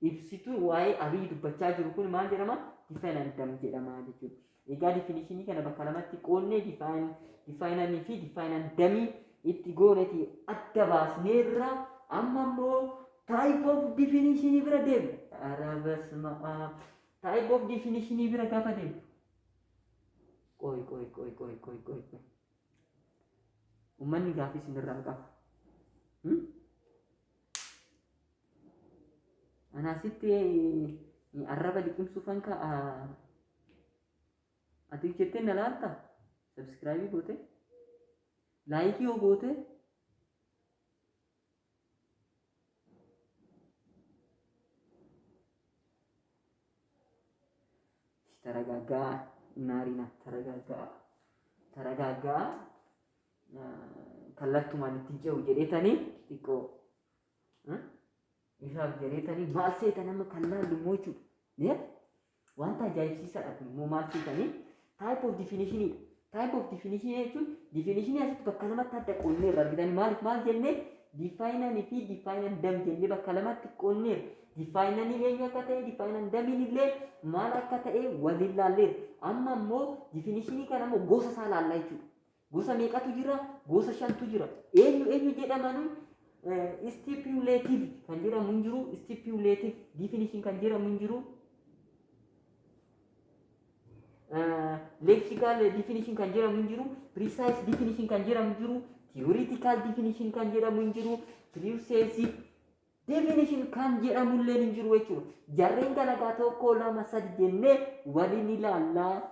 ibsituun waa'ee Abiy dubbachaa jiru kun maal jedhama? Definiendum jedhama jechuudha. Egaa definitionii kana bakka lamatti qoonnee definiendumii fi definiendumii itti gooneti adda baasneerra. Amma immoo type of definitionii bira deemna. ኧረ በስመ አብ. Type of definitionii bira gaafa deemnu. ቆይ ቆይ ቆይ ቆይ ቆይ ቆይ ቆይ. Uummanni gaafii isinirraa qaba. Anaasitti arraba liqimsuufan ka'a. Ati jettee na laalta? Subscribe goote? Like yoo goote? ተረጋጋ ናሪና ተረጋጋ ተረጋጋ. Kallattumaan ittiin ce'u jedheetanii xiqqoo Isaaf jedheetanii maal seetan amma kan laallu immoo jechuudha. Wanta ajaa'ibsiisaadha kun immoo maal seetanii type of definition. Type of definition jechuun definition asitti bakka lamatti adda qoonneerra argitanii. Maaliif maal jennee? Definanii fi definiendum jennee bakka lamatti qoonneerra. Definaniin eenyu akka ta'e, definiendumiin illee maal akka ta'e waliin laalleerra. Amma immoo definitionii kana immoo gosa isaa laallaa jechuudha. Gosa meeqatu jira? Gosa shantu jira. Eenyu eenyu jedhamanu? Stipulative kan jedhamu hin jiru. Stipulative definition kan jedhamu hin jiru. Lexical definition kan jedhamu hin jiru. Precise definition kan jedhamu hin jiru. Theoretical definition kan jedhamu hin jiru. Persuasive definition kan jedhamu illee hin jiru jechuudha. Jarreen kana egaa tokko, lama, sadi jennee waliin ilaallaa.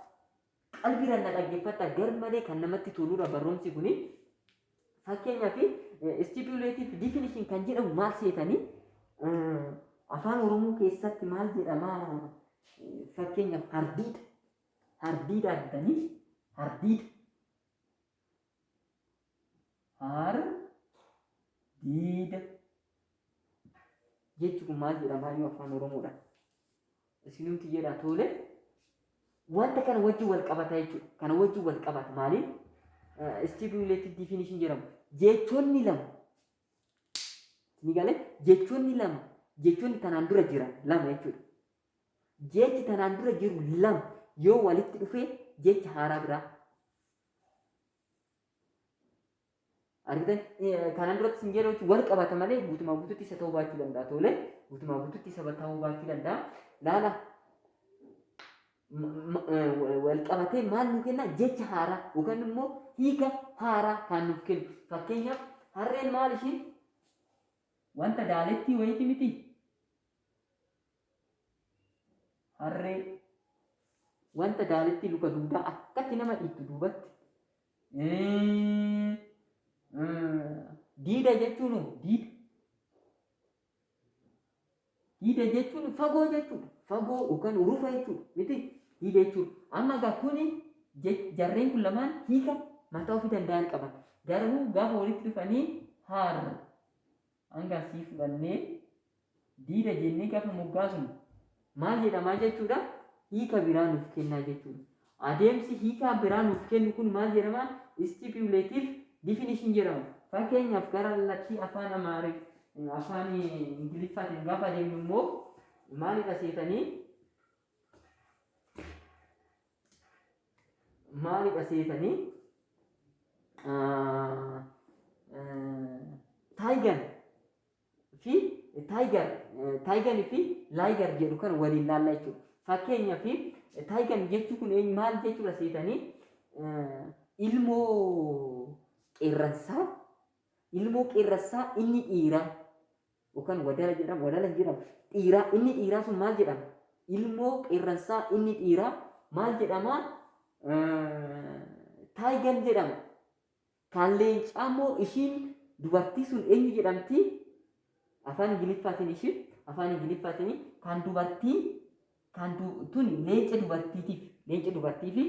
Qalbiiraan na dhaggeeffata, gar malee kan namatti toludha barumsi kuni. Fakkeenyaaf, stipulative definition kan jedhamu maal seetanii? Afaan Oromoo keessatti maal jedhama? Fakkeenyaaf, hardiida. Hardiida argitanii? Hardiida. Hardiida jechi kun maal jedhama yoo afaan Oromoodhaan? Isinumti jedha tole. Wanta kana wajjin wal qabata jechuudha. Kana wajjin wal qabata maaliin? Stipulative definition jedhamu. Jechoonni lama. Ni galee? Jechoonni lama. Jechoonni tanaan dura jiran lama jechuudha. Jechi tanaan dura jiru lama yoo walitti dhufee jecha haaraa biraa. Argitan, kanaan duratti sin jedhu wal qabata malee guutumaa guututti isa ta'uu baachuu danda'a. Tole, guutumaa guututti isa ta'uu baachuu danda'a. Laala, wal qabatee maal nu kenna? Jecha haaraa yookaan immoo hiika haaraa kan nuuf kennu. Fakkeenyaaf, harreen maal ishiin? Wanta daalettii wayiiti miti? Harree wanta daalettii luka duudaa akkatti nama dhiittu duubatti. Diida jechuun, diida. Diida jechuun fagoo jechuudha. Fagoo yookaan urufa jechuudha. Miti, diida jechuudha. Amma egaa kuni jarreen kun lamaan hiika mataa ofii danda'an qaban. Garuu gaafa walitti dhufanii har hanga asii fudhannee diida jennee gaafa moggaasnu maal jedhamaa jechuudha? Hiika biraa nuuf kennaa jechuudha. Adeemsi hiikaa biraa nuuf kennu kun maal jedhama? Stipulative definition jedhama. Fakkeenyaaf, gara lakkii afaan Amaarii, afaan Ingiliffaatiin gaafa adeemnu immoo maalidha seetanii? Maalidha seetanii? Tiger fi tiger, taigan fi liger jedhu kan waliin laalla jechuudha. Fakkeenyaaf, taigan jechuun kun maal jechuudha seetanii? Ilmoo qeerransaa, ilmoo qeerransaa inni dhiiraa yookaan wadala jedhama, wadala hin jedhamu, dhiiraa, inni dhiiraa sun maal jedhama? Ilmoo qeerransaa inni dhiiraa maal jedhama? Taigan jedhama. Kan leencaa immoo ishiin dubartii sun eenyu jedhamti? Afaan Ingiliffaatiin ishiin, afaan Ingiliffaatiin kan dubartii kan tun leenca dubartiitiif, leenca dubartii fi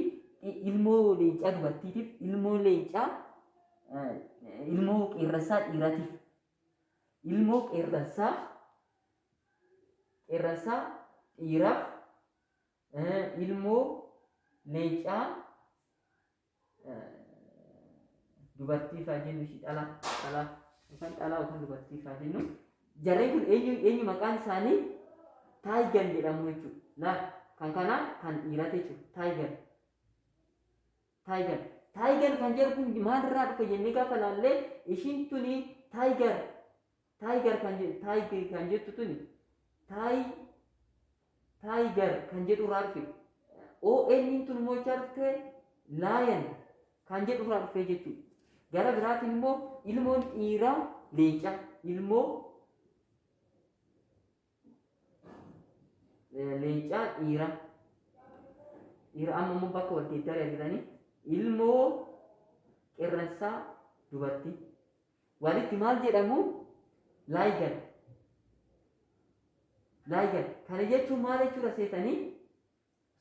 ilmoo leencaa dubartiitiif, ilmoo leencaa, ilmoo qeerransaa dhiiraatiif, ilmoo qeerransaa dhiiraaf, ilmoo leencaa dubartii faa jennu, ishii dhalaa, dhalaa yookaan dhalaa yookaan dubartii faa jennu. Jarreen kun eenyu eenyu maqaan isaanii? Taigan jedhamu jechuudha. Laal, kan kanaa kan dhiiraati jechuudha. Taigan. Taigan. Taigan kan jedhu kun maalirraa dhufe jennee gaafa laallee, ishiin tuni tiger, tiger kan jedhu, tiger kan jettu tuni tiger kan jedhu irraa dhufe. ON tun immoo jechaa dhufte, lion kan jedhu irraa dhufe jechuudha. Gara biraatiin immoo ilmoon dhiiraa leenca, ilmoo leencaa dhiiraa dhiira, amma immoo bakka wal geeddaree argitanii, ilmoo qeerransaa dubartii walitti maal jedhamu? Liger. Liger kana jechuun maal jechuudha seetanii?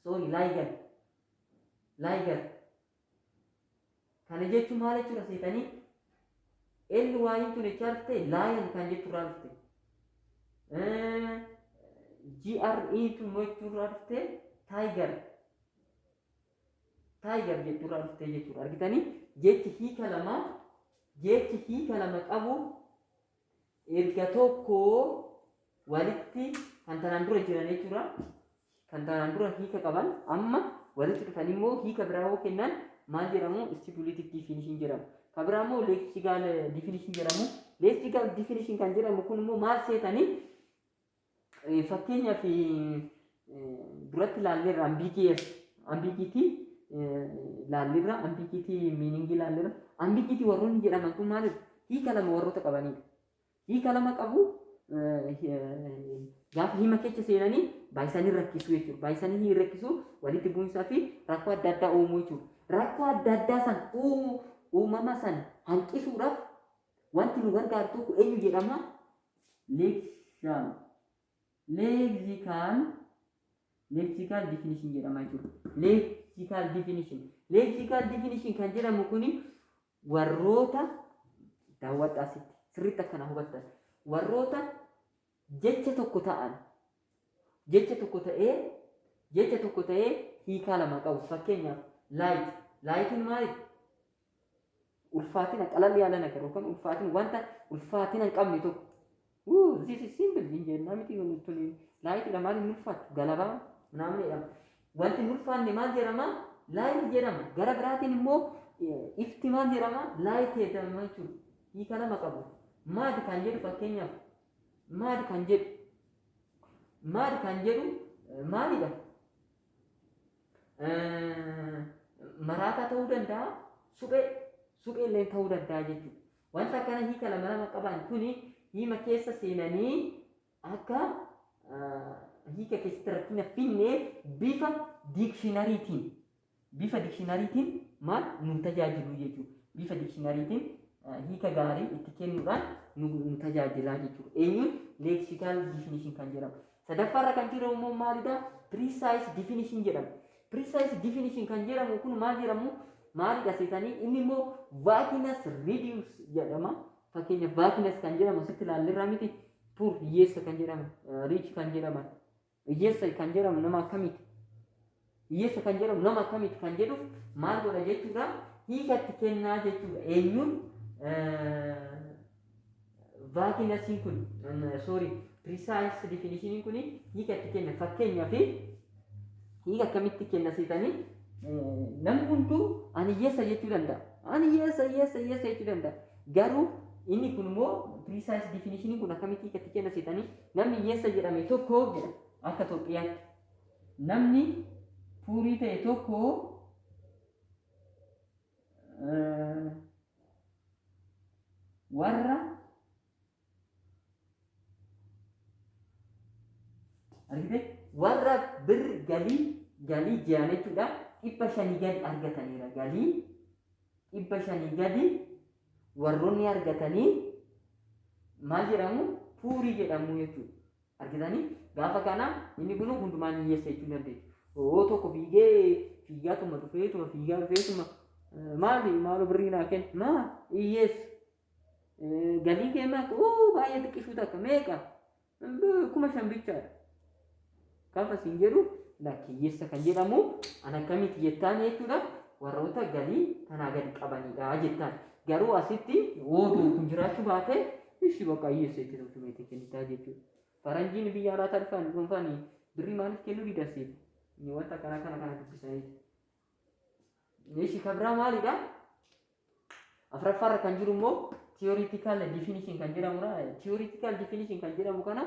Sorry, liger, liger kana jechuun maal jechuudha seetanii? L Y tun jechaa dhufte, lion kan jettu irraa dhufte. GRE tu jechuurraa dhuftee tiger. Tiger jechuurraa dhuftee jechuudha. Argitanii, jechi hiika lama qabu erga tokko walitti kan tanaan dura jiran jechuudha. Kan tanaan dura hiika qaban amma walitti dhufan immoo hiika biraa yoo kennan maal jedhamu? Stipulative definition jedhamu. Kan biraa immoo lexical definition jedhamu. Lexical definition kan jedhamu kun immoo maal seetanii? Fakkeenyaaf, duratti ilaalleerra, ambiguous ambiguity laalleerra, ambiguity meaning laalleerra. Ambiguity warroonni jedhaman kun maalidha? Hiika lama warroota qabanidha. Hiika lama qabu, gaafa hima keessa seenanii baay'isanii rakkisuu jechuudha. Baay'isanii rakkisuu, walitti bu'insaa fi rakkoo adda addaa uumuu jechuudha. Rakkoo adda addaa san uumama san hanqisuudhaaf wanti nu gargaaru tokko eenyu jedhama? Lexical definition jedhama jechuudha. Lexical definition. Lexical definition kan jedhamu kuni warroota daawwadhaa, asitti sirriitti akkana hubattan, warroota jecha tokko ta'an, jecha tokko ta'ee hiikaa lama qabu. Fakkeenyaaf, light. Lightiin maali? Ulfaatina qalal yaala ነገር yookaan ulfaatina, wanta ulfaatina hin qabne tokko. Wuu, this is simple hin jennaa miti? Tuni lightiidha. Maal hin ulfaatu? Galabaa ምናምን jedhama. Wanti hin ulfaanne maal jedhama? Light jedhama. Gara biraatiin immoo ifti maal jedhama? Light jedhama jechuudha. Hiika lama qabu. Mad kan jedhu, fakkeenyaaf, mad kan jedhu, mad kan jedhu maalidha? Maraataa ta'uu danda'a, suphee illee ta'uu danda'a jechuudha. Wanta akkana hiika lama lama qaban kuni hima keessa seenanii akka hiika keessatti rakkina finne bifa dictionaryitiin maal nu tajaajilu jechuudha. Bifa dictionaryitiin hiika gaarii itti kennuudhaan nu tajaajilaa jechuudha. Eenyuun? Lexical definition kan jedhamu. Sadaffaarra kan jiru immoo maalidha? Precise definition jedhama. Precise definition kan jedhamu kun maal jedhamu? Maalidha seetanii? Inni immoo vagueness reduce jedhama. Fakkeenya, vagueness kan jedhamu asitti ilaalleerraa miti? Poor, hiyyeessa kan jedhamu, rich kan jedhaman. Hiyyeessa kan jedhamu nama akkamiiti? Hiyyeessa kan jedhamu nama akkamiiti kan jedhuuf maal godha jechuudha? Hiika itti kennaa jechuudha. Eenyuun? Vaguenessiin kun, sorry, precise definitioniin kun hiika itti kenna. Fakkeenyaaf, hiika akkamitti kenna seetanii? Namni hunduu ani hiyyeessa jechuu danda'a. Ani hiyyeessa, hiyyeessa, hiyyeessa jechuu danda'a. Garuu inni kun immoo, precise definitioniin kun akkamitti hiika itti kenna seetanii? Namni hiyyeessa jedhame tokko jedha, akka Itoophiyaatti. Namni poorii ta'e tokko warra argite, warra bir galii ji'aan jechuudha 500 gadi argataniira, galii 500 gadi warroonni argatanii maal jedhamu? Poorii jedhamu jechuudha. Argitanii, gaafa kana inni kun hundumaan hiyyeessa jechuu dandeessu. Oo, tokko fiigee fiigaatuma dhufeetuma, fiigaa dhufeetuma, maali maaloo birrii naa kenna, maa hiyyeessa, galii kee meeqa? Oo, baay'ee xiqqishuu takka. Meeqa? 5,000 bichaadha. Gaafa siin jedhu, lakki, hiyyeessa kan jedhamu an akkamitti jettaan jechuudha? Warroota galii kanaa gadi qabanidha jettaan. Garuu asitti ooduu kun jiraachuu baate, ishi bakka hiyyeessa itti tolchumeetii kennitaa jechuudha. Faranjiin biyya alaa dhufan dhuunfaan birrii maaliif kennuu didan seeti? Wanta kana kana kana dubbisaniiti. Ishi kabraa maalidha? Afuraffaarra kan jiru immoo theoretical definition kan jedhamudha. Theoretical definition kan jedhamu kana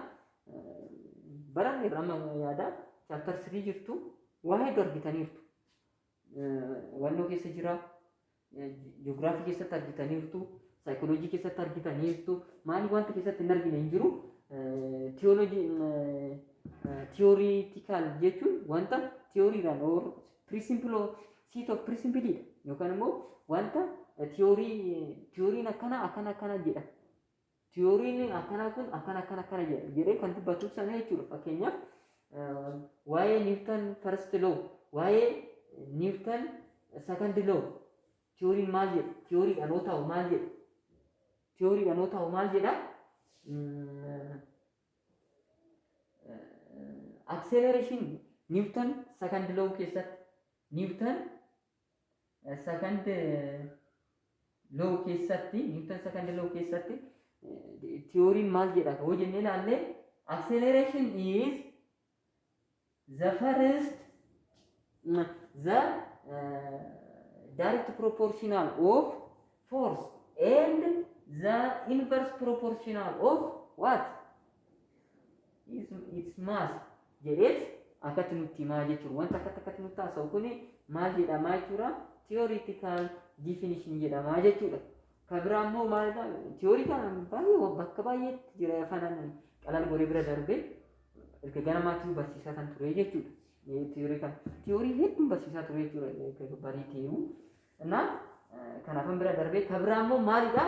baranne irra amma yaada chapter 3 jirtu, waa hedduu argitaniirtu. Wannoo keessa jira, ji'oogiraafii keessatti argitaniirtu, saayikooloojii keessatti argitaniirtu, maali wanta keessatti hin argine hin jiru. Theology, theoretical jechuun wanta theoryiidhaan or principle, set of principleidha, yookaan immoo wanta theory, theoryiin akkana akkana akkana jedha. Theoryiin akkanaa kun akkana akkana akkana jedha jedhee kan dubbatu sana jechuudha. Fakkeenyaaf, waa'ee Newton first law, waa'ee Newton second law theoryiin maal jedha? Theoryiidhaan yoo ta'u maal jedha? Theoryiidhaan yoo ta'u maal jedha? Acceleration Newton second law keessatti, Newton second law keessatti, Newton second law keessatti theoryn maal jedha hoo jennee ilaalle, acceleration is the first the direct proportional of force and the inverse proportional of what is its mass jedheet akkatti nutti himaa jechuudha. Wanta akkatti akkatti nutti haasa'u kuni maal jedhamaa jechuudha? Theoretical definition jedhamaa jechuudha. Kan biraa immoo maalidha? Theory kana baay'ee bakka baay'eetti jira. Afaanaan qalal godhee bira darbee erga ganamaatti barsiisaa kan ture jechuudha. Theory kana theory hedduun barsiisaa ture jechuudha barii ta'uu. Innaa kanaafan bira darbee kan biraa immoo maalidha?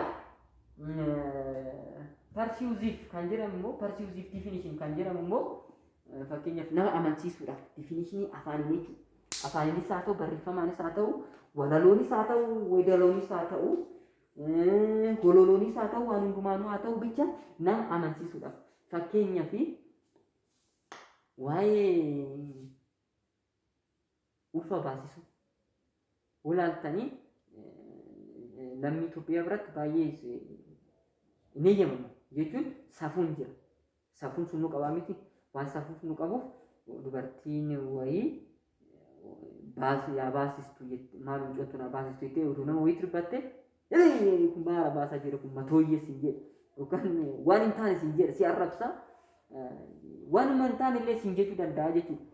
Persuasive kan jedhamu immoo, persuasive definition kan jedhamu immoo, fakkeenyaaf nama amansiisuudhaaf definitionii afaanii jechuudha. Afaaniinis haa ta'u, barreeffamaanis haa ta'u, walaloonis haa ta'u, weedaloonis haa ta'u, hololoonis haa ta'u, waan hundumaanuu haa ta'u, bicha nama amansiisuudhaaf. Fakkeenyaaf waa'ee ulfa baasisuu olaaltanii lammii Itoophiyaa biratti baay'ee hin eeyyamamu jechuun safuun jira. Safuun sun nu qabaa miti. Waan safuuf nu qabuuf dubartiin wayii baasi yaa baasistu jette, maal mucattu naa baasistu jettee oduu nama wayii tirbatte, kun maala baasaa jira, kun matooyyee siin jedha yookaan waan hin taane siin jedha, si arrabsa, waanuma hin taane illee siin jechuu danda'a jechuudha.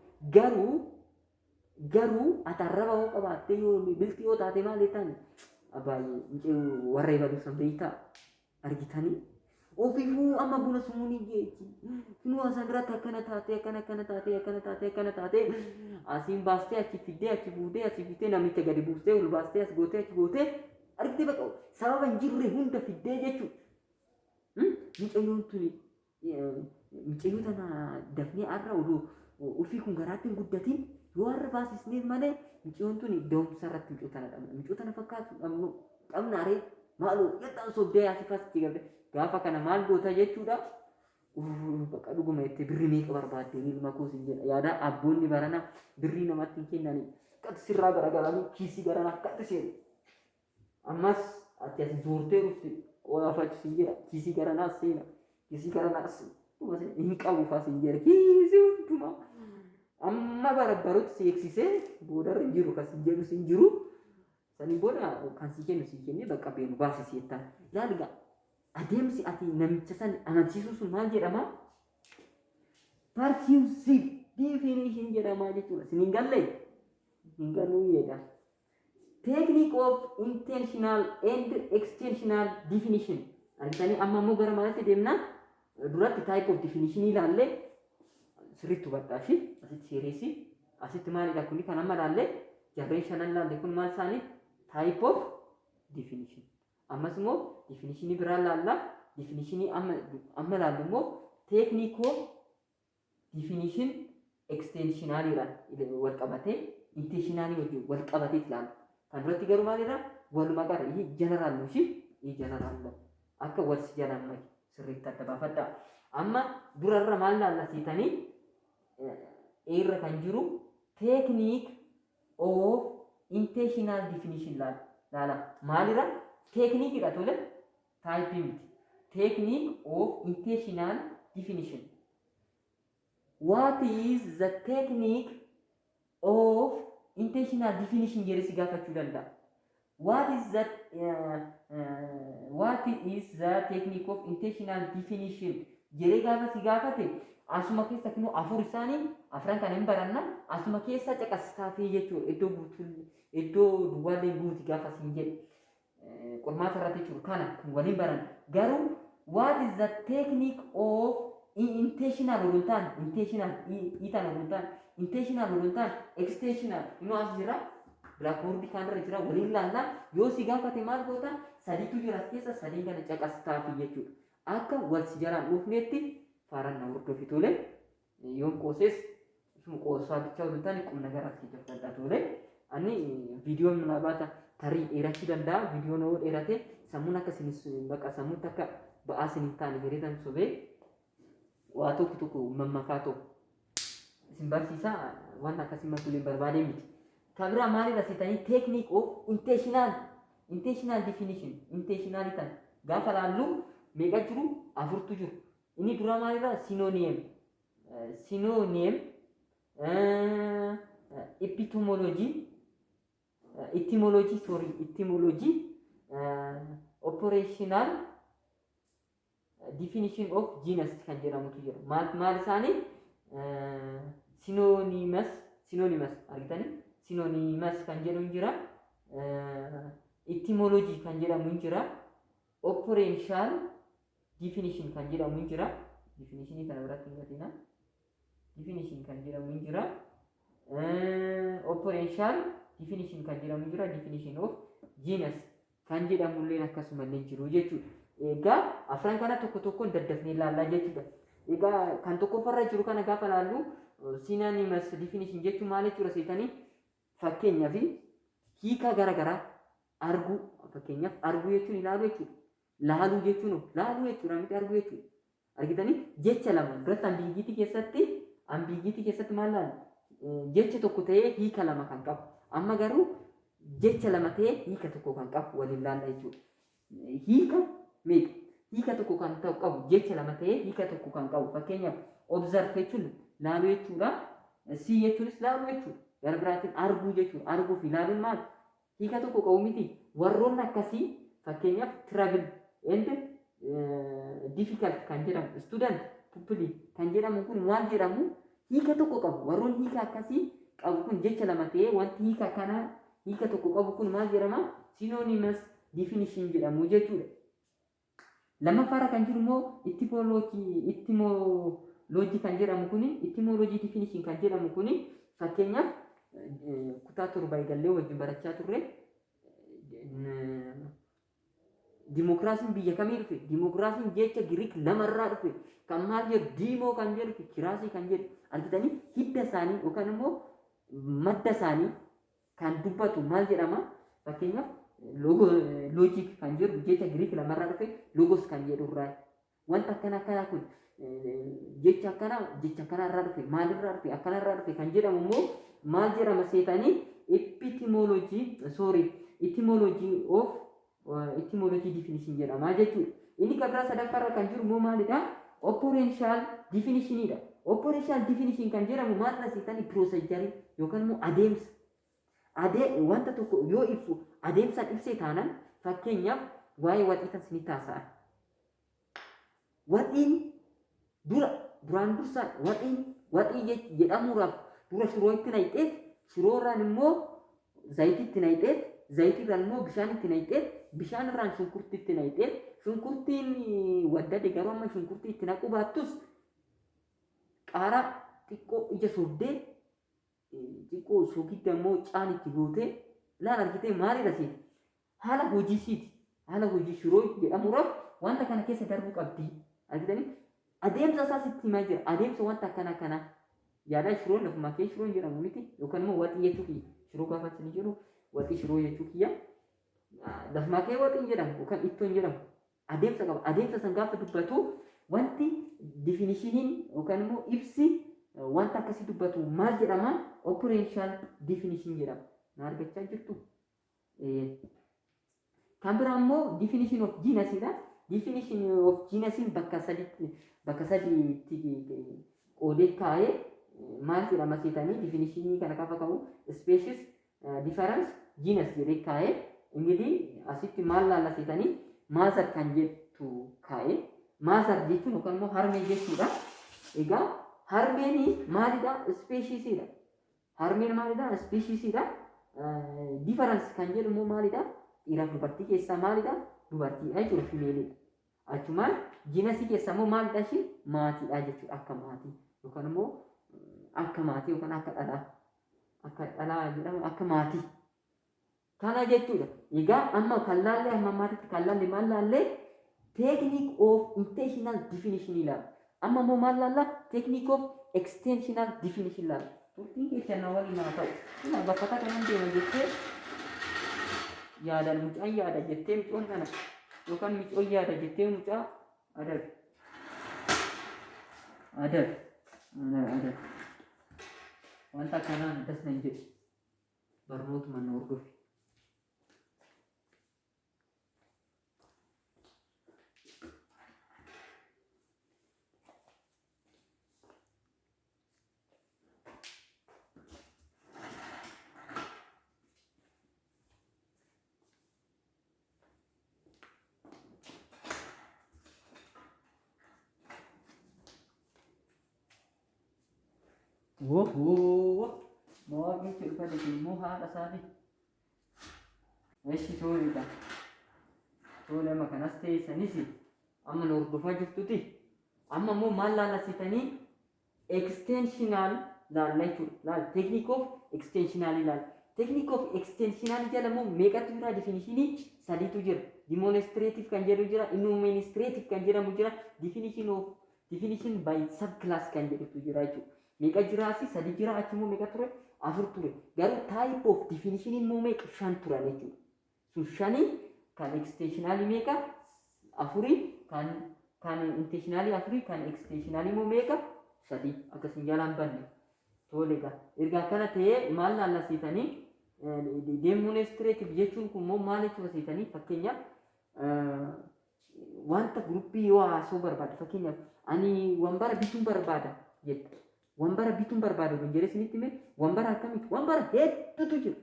Garuu ati arraba yoo qabaattee, yoo biltii yoo taate, maal jettaan? Baay'ee warra ebaluu san beektaa argitanii ofiifuu amma buna sumuunii geechi kunuu asan irratti akkana taatee, akkana akkana taatee, akkana taatee, akkana taatee, asiin baastee, achi fiddee, achi fuutee, achi fiddee, namicha gadi buustee, ol baastee, as gootee, achi gootee, argitee, bakka sababa hin jirre hunda fiddee jechuudha. Mucayyoon tuni, mucayyoo tana dafnee har'a oduu ulfii kun garaatti hin guddatin yoo har'a baasisneef malee, mucayyoon tuni da'umsa irratti mucayyoo tana dhabna. Mucayyoo tana fakkaatu dhabnu qabna aree maaloo jettaan sobdee asii faasitti galte. Gaafa kana maal goota jechuudha? Bakka dhuguma itti birrii meeqa barbaaddee ilma koo siin jedha. Yaada abboonni barana birrii namatti hin kennanii akkatti sirraa garagalanii kiisii garana akkatti seenu. Ammas ati as zoortee dhufte qooyaafachu siin jedha, kiisii garanaas seena, kiisii garanaas hin qabu faa siin jedha, kiisii hundumaa. Amma barabbarutti si eegsisee boodarra hin jiru kan siin jedhu siin jiru. Sanii booda kan sii kennu sii kennee bakka beenu baasisi jettaan. Laali gaa, adeemsi ati namicha san amansiisuu sun maal jedhama? Persuasive definition jedhama jechuudha. Sin hin galle? Hin galuu jedha. Technique of intentional and extensional definition. Argitanii, amma immoo gara maalitti deemna? Duratti type of definition ilaalle, sirriitti hubadhaa fi asitti seereessi. Asitti maalidha kuni kan amma ilaalle? Jarreen shanan ilaalle kun maal isaanii? Type of definition. Ammas immoo definitionii biraa ilaalla. Definitionii amma amma ilaallu immoo technique of definition extensionaliidhaan wal qabatee, intentionalii wajjin wal qabatee ilaalla. Kan duratti garuu maalidha? Walumaa gala ይሄ ጀነራል ነው። እሺ ይሄ ጀነራል ነው። Akka wal si jalaan maki sirriitti adda baafadhaa. Amma durarra maal laalla seetanii? Irra kan jiru technique of intentional definition laala. Laala maalirra? Techniqueidha, tole, type miti. Technique of intentional definition. What is the technique of intentional definition jedhee si gaafachuu danda'a. What is the technique of intentional definition jedhee gaafa si gaafate, asuma keessa kunoo afur isaanii, afran kana hin baranna, asuma keessa caqastaafii jechuudha. Iddoo guutuu, iddoo duwwaallee guuti gaafa siin jedhe qormaata irratti jechuudha. Kana kun waliin baran garuu what is the technique of intentional odoo hin taane, intentional iitaan odoo hin taane, intentional odoo hin taane, extensional inuu as jira, blackboardii kaanirra jira, waliin laallaa. Yoo si gaafate maal goota? Sadiitu jira as keessa, sadiin kana caqastaafi jechuudha. Akka wal si jalaan dhufneetti faaraan na hordofi, tole. Yoon qoosees isuma qoosaa bichaa odoo hin taane qubna gara as keessa fudhadhaa, tole. Ani viidiyoon na baata tarii dheerachuu danda'a. Viidiyoon yoo dheerate sammuun akka isinis bakka sammuutti akka ba'aa isin hin taane jedheetan sobee waa tokko tokko mammakaa tokko Isin barsiisaa waan akkasii makuuleen barbaadee miti. Kan biraa maalirra seetanii? Technique of intensional definition. Intensional tan gaafa laallu meeqa jiru? Afurtu jiru. Inni dura maalirra? Synonym, epistemology, etymology, sorry, etymology, operational definition of genus kan jedhamutu jira. Maal maal isaanii? Synonymous argitanii, synonymous kan jedhu hin jira. Etymology kan jedhamu hin jira. Operational definition kan jedhamu hin jira. Definitionii kana biratti hin gatina. Definition kan jedhamu hin jira. Operational definition kan jedhamu hin jira. Definition of genus kan jedhamu illee akkasumallee jiru jechuudha. Egaa afran kana tokko tokkoon daddafnee ilaallaa jechuudha. Egaa kan tokkoffarra jiru kana gaafa ilaallu, synonymous definition jechuun maal jechuudha seetanii? Fakkeenyaaf, hiika garaagaraa arguu, fakkeenyaaf arguu jechuun ilaaluu jechuudha. Laaluu jechuun laaluu jechuudha miti, arguu jechuudha. Argitanii, jecha lama duratti ambiguity keessatti maal laalu? Jecha tokko ta'ee hiika lama kan qabu. Amma garuu jecha lama ta'ee hiika tokko kan qabu waliin laalla jechuudha. Hiika meeqa? Hiika tokko kan ta'u qabu, jecha lama ta'ee hiika tokko kan qabu. Fakkeenyaaf, observe jechuun laaluu jechuudha. See jechuunis laaluu jechuudha. Gara biraatiin arguu jechuudha. Arguu fi ilaaluun maal? Hiika tokko qabu miti. Warroonni akkasii, fakkeenyaaf, trouble and difficult kan jedhamu, student, pupil kan jedhamu kun maal jedhamu? Hiika tokko qabu. Warroonni hiika akkasii qabu kun, jecha lama ta'ee wanti hiika kanaa hiika tokko qabu kun maal jedhama? Synonymous definition jedhamu jechuudha. Lammaffaarra kan jiru immoo etymology kan jedhamu kuni, etymology definition kan jedhamu kuni, fakkeenyaaf, kutaa 7 eegallee wajjin barachaa turre. Dimokiraasiin biyya kamii dhufe? Dimokiraasiin jecha Giriik lamarraa dhufe. Kan maal jedhu? Diimoo kan jedhu fi kiraasii kan jedhu. Argitanii, hidda isaanii yookaan immoo madda isaanii kan dubbatu maal jedhama? Fakkeenyaaf, logic kan jedhu jecha Giriik lamarraa dhufe, logos kan jedhu irraa. Wanta akkana akkanaa kun jecha akkanaa jecha akkanarraa dhufe, maalirraa dhufe, akkanarraa dhufe kan jedhamu immoo maal jedhama seetanii? Epitimology, sorry, etymology of etymology definition jedhama jechuudha. Inni kan biraa sadaffaarra kan jiru immoo maalidha? Operational definitionidha. Operational definition kan jedhamu maalidha seetanii? Procedure yookaan immoo adeemsa. Wanta tokko yoo ibsu adeemsaan ibsee taanaan, fakkeenyaaf, waa'ee waxii tan isinitti haasa'a. Waxiin dura duraan dursaan waxiin waxii jedhamuudhaaf dura shiroo itti naqxeet, shiroorraan immoo zayititti naqxeet, zayitiirraan immoo bishaan itti naqxeet, bishaan irraan shunkurtii itti naqxeet, shunkurtiin waddade garuu amma shunkurtii itti naquu baattus qaaraa xiqqoo ija soobdee, xiqqoo soogidda immoo caan itti gootee laal argitee maalidha siiti? Haala hojii siiti, haala hojii shiroo jedhamuudhaaf wanta kana keessa darbuu qabdi. Argitanii, adeemsa isaas itti himaa jira. Adeemsa wanta akkana akkanaa yaada shiroon lafuma kee shiroon jedhamu miti, yookaan immoo waxii jechuu kiyya. Shiroo gaafa isin jedhu waxii shiroo jechuu kiyya. Lafuma kee waxiin jedhamu yookaan ittoon jedhamu adeemsa qaba. Adeemsa san gaafa dubbatu, wanti definitioniin yookaan immoo ibsi wanta akkasii dubbatu maal jedhama? Operational definition jedhama. Na argachaa jirtu? Kan biraa immoo definition of genus dha. Definition of genus bakka sadiitti qoodee kaa'ee maal jedhama seetanii? Definitionii kana gaafa qabu species, difference, genus jedhee kaa'ee. Ingidihi asitti maal laalla seetanii? Mother kan jettu kaa'ee. Mother jechuun yookaan immoo harmee jechuudha. Egaa harmeen maalidha? Speciesiidha. Harmeen maalidha? Speciesiidha. Difference kan jedhu immoo maalidha? Dhiiraaf dubartii keessaa maalidha? Dubartiidha jechuudha, femaleiidha. Achumaan genusii keessaa immoo maalidha ishiin? Maatiidha jechuudha, akka maatii yookaan immoo akka maatii yookaan akka dhalaa, akka dhalaa jedhamu, akka maatii. Kana jechuudha. Egaa amma kan laallee, amma ammaatitti kan laalle maal laallee? Technique of intensional definition ilaalla. Amma immoo maal laalla? Technique of extensional definition ilaalla. Turtiin keessa na waliin haa ta'u. Ila bakka takka nan deema jettee yaadan, mucaan yaada jettee mucoon kana yookaan micoon yaada jettee mucaa adabi. Adabi. Adabi. Wanta akkanaan das nan jedhu. Barnootuma na hordofi. Wohoo! Mawaaqichi dhufate kun immoo haadha isaati. Eshi toleedha. Tole, amma kanas ta'e sanis amma nu hordofaa jirtuti. Amma immoo maal laallasitanii? Extensional laalla jechuudha. Laal, technique of extensional ilaalla. Technique of extensional jala immoo meeqatu jira? Definitionii sadiitu jira. Demonstrative kan jedhu jira, enumerative kan jedhamu jira, definition by subclass kan jedhutu jira jechuudha. Meeqa jiraasi? Sadi jira. Achi immoo meeqa ture? Afur ture. Garuu type of definition immoo meeqa? Shan turan jechuudha. Sun shanii, kan extensional meeqa? Afurii. Kan intensional afurii, kan extensional immoo meeqa? Sadi. Akkasin jalaan banne. Tole egaa. Erga akkana ta'ee maal laallasiitanii? Demonstrative jechuun kun immoo maal jechuudha seetanii? Fakkeenyaaf, wanta groupii yoo haasa'uu barbaade, fakkeenyaaf, ani wambara bituun barbaada jette. Wambara bituun barbaada kun jedhee isinitti hime. Wambara akkamiiti? Wambara hedduutu jira.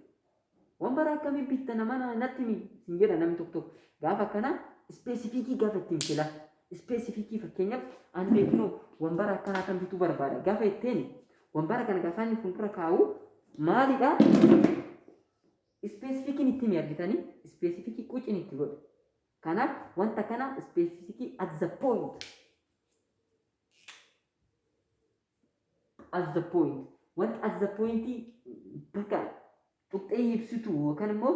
Wambara akkamii bitta nama natti himi sin jedha namni tokko tokko. Gaafa akkana specificii gaafa ittiin fila. Specificii, fakkeenyaaf, ani beeknu wambara akkanaa kan bituu barbaada. Gaafa ittiin wambara kana gaafa inni fuuldura kaa'u maalidha? Specificiin itti himi argitanii, specificii qucin itti godhe. Kanaaf wanta kana specificii at the point. At the point. Wanta at the point bakka tuqxee ibsitu yookaan immoo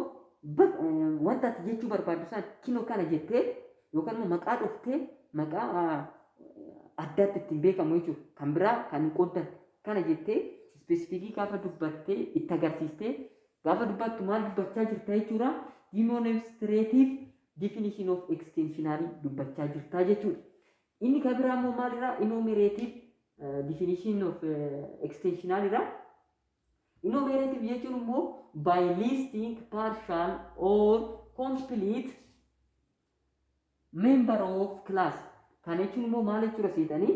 wanta ati jechuu barbaaddu san kinoo kana jettee yookaan immoo maqaa dhuftee, maqaa addaatti ittiin beekamu jechuudha. Kan biraa kan hin qooddan kana jettee specificii gaafa dubbattee itti agarsiistee gaafa dubbattu maal dubbachaa jirta jechuudha? Demonstrative definition of extensional dubbachaa jirta jechuudha. Inni kan biraa immoo maalirraa? Enumerative definition of extensional irraa. Enumerative jechuun immoo by listing partial or complete member of class. Kana jechuun immoo maal jechuudha seetanii?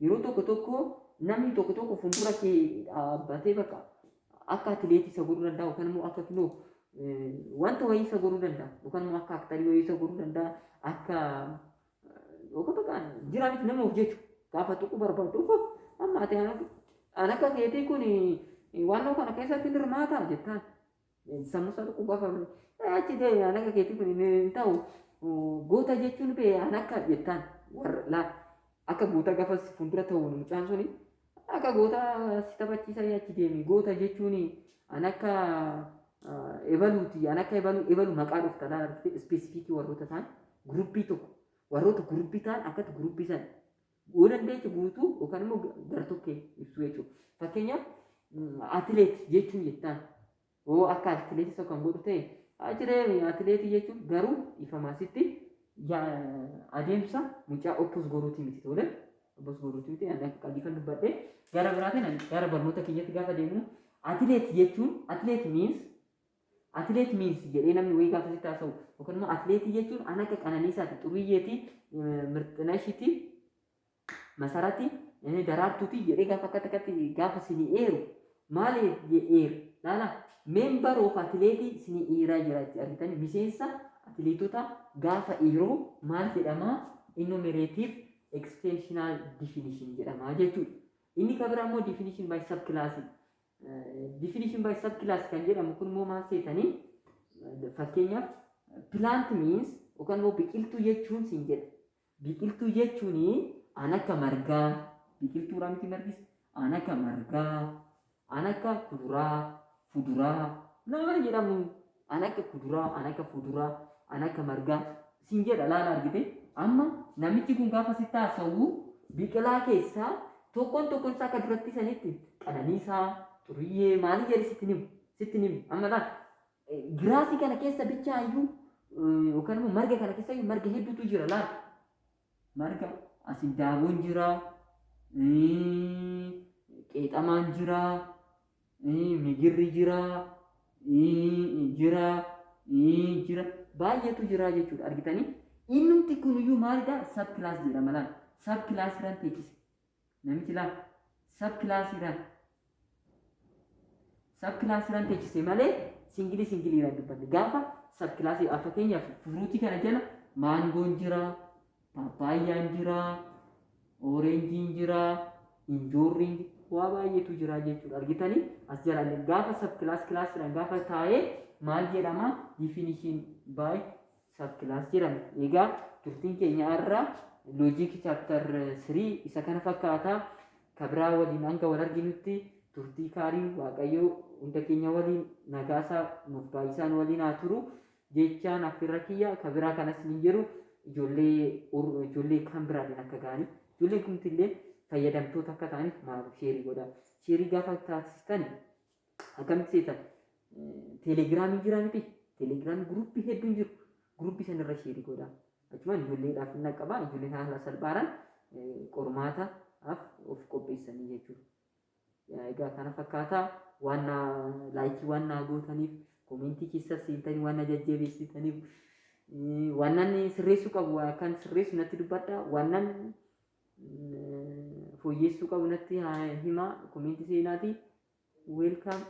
Yeroo tokko tokko namni tokko tokko fuuldura kee dhaabbatee bakka akka atileetii isa godhuu danda'a, yookaan immoo akka kinoo wanta wayii isa godhuu danda'a, yookaan immoo akka actorii wayii isa godhuu danda'a, akka yookaan bakka jira miti, nama of jechu gaafa tuquu barbaadu, amma ati an akka keetii kun waan kana keessatti hirmaata jettaan sammuu isaa tuquu gaafa achi ta'e, an akka keetii kun hin ta'u, goota jechuun bee an akka jettaan warra laa akka goota gaafa fuuldura ta'u, mucaan suni akka goota si taphachiisa, achi deemi, goota jechuun an akka ebaluuti, an akka ebaluu ebalu maqaa dhufta laa specificii warroota ta'an, groupii tokko, warroota groupii ta'an, akkatti groupii san yoo dandeeche guutuu yookaan immoo gartokkee ibsuu jechuudha. Fakkeenyaaf, atileet jechuun jettaan yoo akka atileetii isa kan godhu ta'e, achi atileetii jechuun garuu ifamaasitti adeemsa mucaa oppos goruutii miti. Tole, oppos goruutii miti, ani akka qalbii dubbadhe. Gara biraatiin gara barnoota kiyyatti gaafa deemnu, atileet jechuun athlete means jedhee namni wayii gaafa sitti haasa'u, yookaan immoo atileetii jechuun an akka Qananiisaati, Xuriyyeeti, Mirxinashiiti, Masarati, Daraartuuti jedhee gaafa akka takkatti gaafa sini eeru maali eeru? Laala, member of atileetii sini eeraa jira argitanii, miseensa atileetota gaafa eeru maal jedhama? Enumerative extensional definition jedhama jechuudha. Inni kan biraa immoo definition by subclass. Definition by subclass kan jedhamu kun immoo maal seetanii? Fakkeenyaaf, plant means yookaan immoo biqiltuu jechuun siin jedha. Biqiltuu jechuun an akka margaa, biqiltuudha miti margis, an akka margaa, an akka kuduraa, fuduraa nama jedhamu, an akka kuduraa, an akka fuduraa, an akka margaa siin jedha. Laala, argite, amma namichi kun gaafa sitti haasa'u biqilaa keessaa tokkoon tokkoon isaa akka duratti sanitti Qananiisaa, Xuriyyee maalii jedhe sitti himu. Amma laal, grassii kana keessa bichaayyuu yookaan immoo marga kana keessa marga hedduutu jira. Laal, marga asin daaboon jira, qeexamaan jira. Migirri jira, jira, jira, baay'eetu jira jechuudha, argitanii. Innumti kunuyyuu maalidha? Sub class jedhama. Laal, sub classiidhaan teechise namichi. Laal, sub classiidhaan, sub classiidhaan teechise malee single singleiidhaan dubbanne. Gaafa sub classii, fakkeenyaaf fruitii kana jala maangoon jira, paappaayyaan jira, orangeiin jira, injoorriin, waa baay'eetu jira jechuudha, argitanii. As jalaan gaafa sub class classiidhaan gaafa taa'ee maal jedhama? Definition by sub class jedhama. Egaa turtiin keenya har'a logic chapter 3 isa kana fakkaata. Kabiraa waliin hanga wal arginutti turtii gaarii. Waaqayyoo hunda keenya waliin nagaasaa nuuf baay'isaan waliin haa turu jechaan affeerra kiyya kabiraa kanas ni jiru. Ijoollee kan biraatiin akka ga'anii, ijoolleen kumtillee fayyadamtoota akka ta'aniif maal share godha. Share gaafa taasistan akkamitti seetan? Telegramii jira miti? Telegramii groupii hedduun jiru. Groupii sanarra share godha. Achumaan ijoolleedhaaf hin qaba. Ijoolleen haala salphaadhaan qormaataaf of qopheessanii jechuudha. Egaa kana fakkaataa. Waan like waan naa gootaniif, commentii keessa seentanii waan na jajjabeessitaniif, waan nan sirreessuu qabu akkan sirreessu natti dubbadha, waan nan fooyyessuu qabu natti himaa, commentii seenaati. Welcome.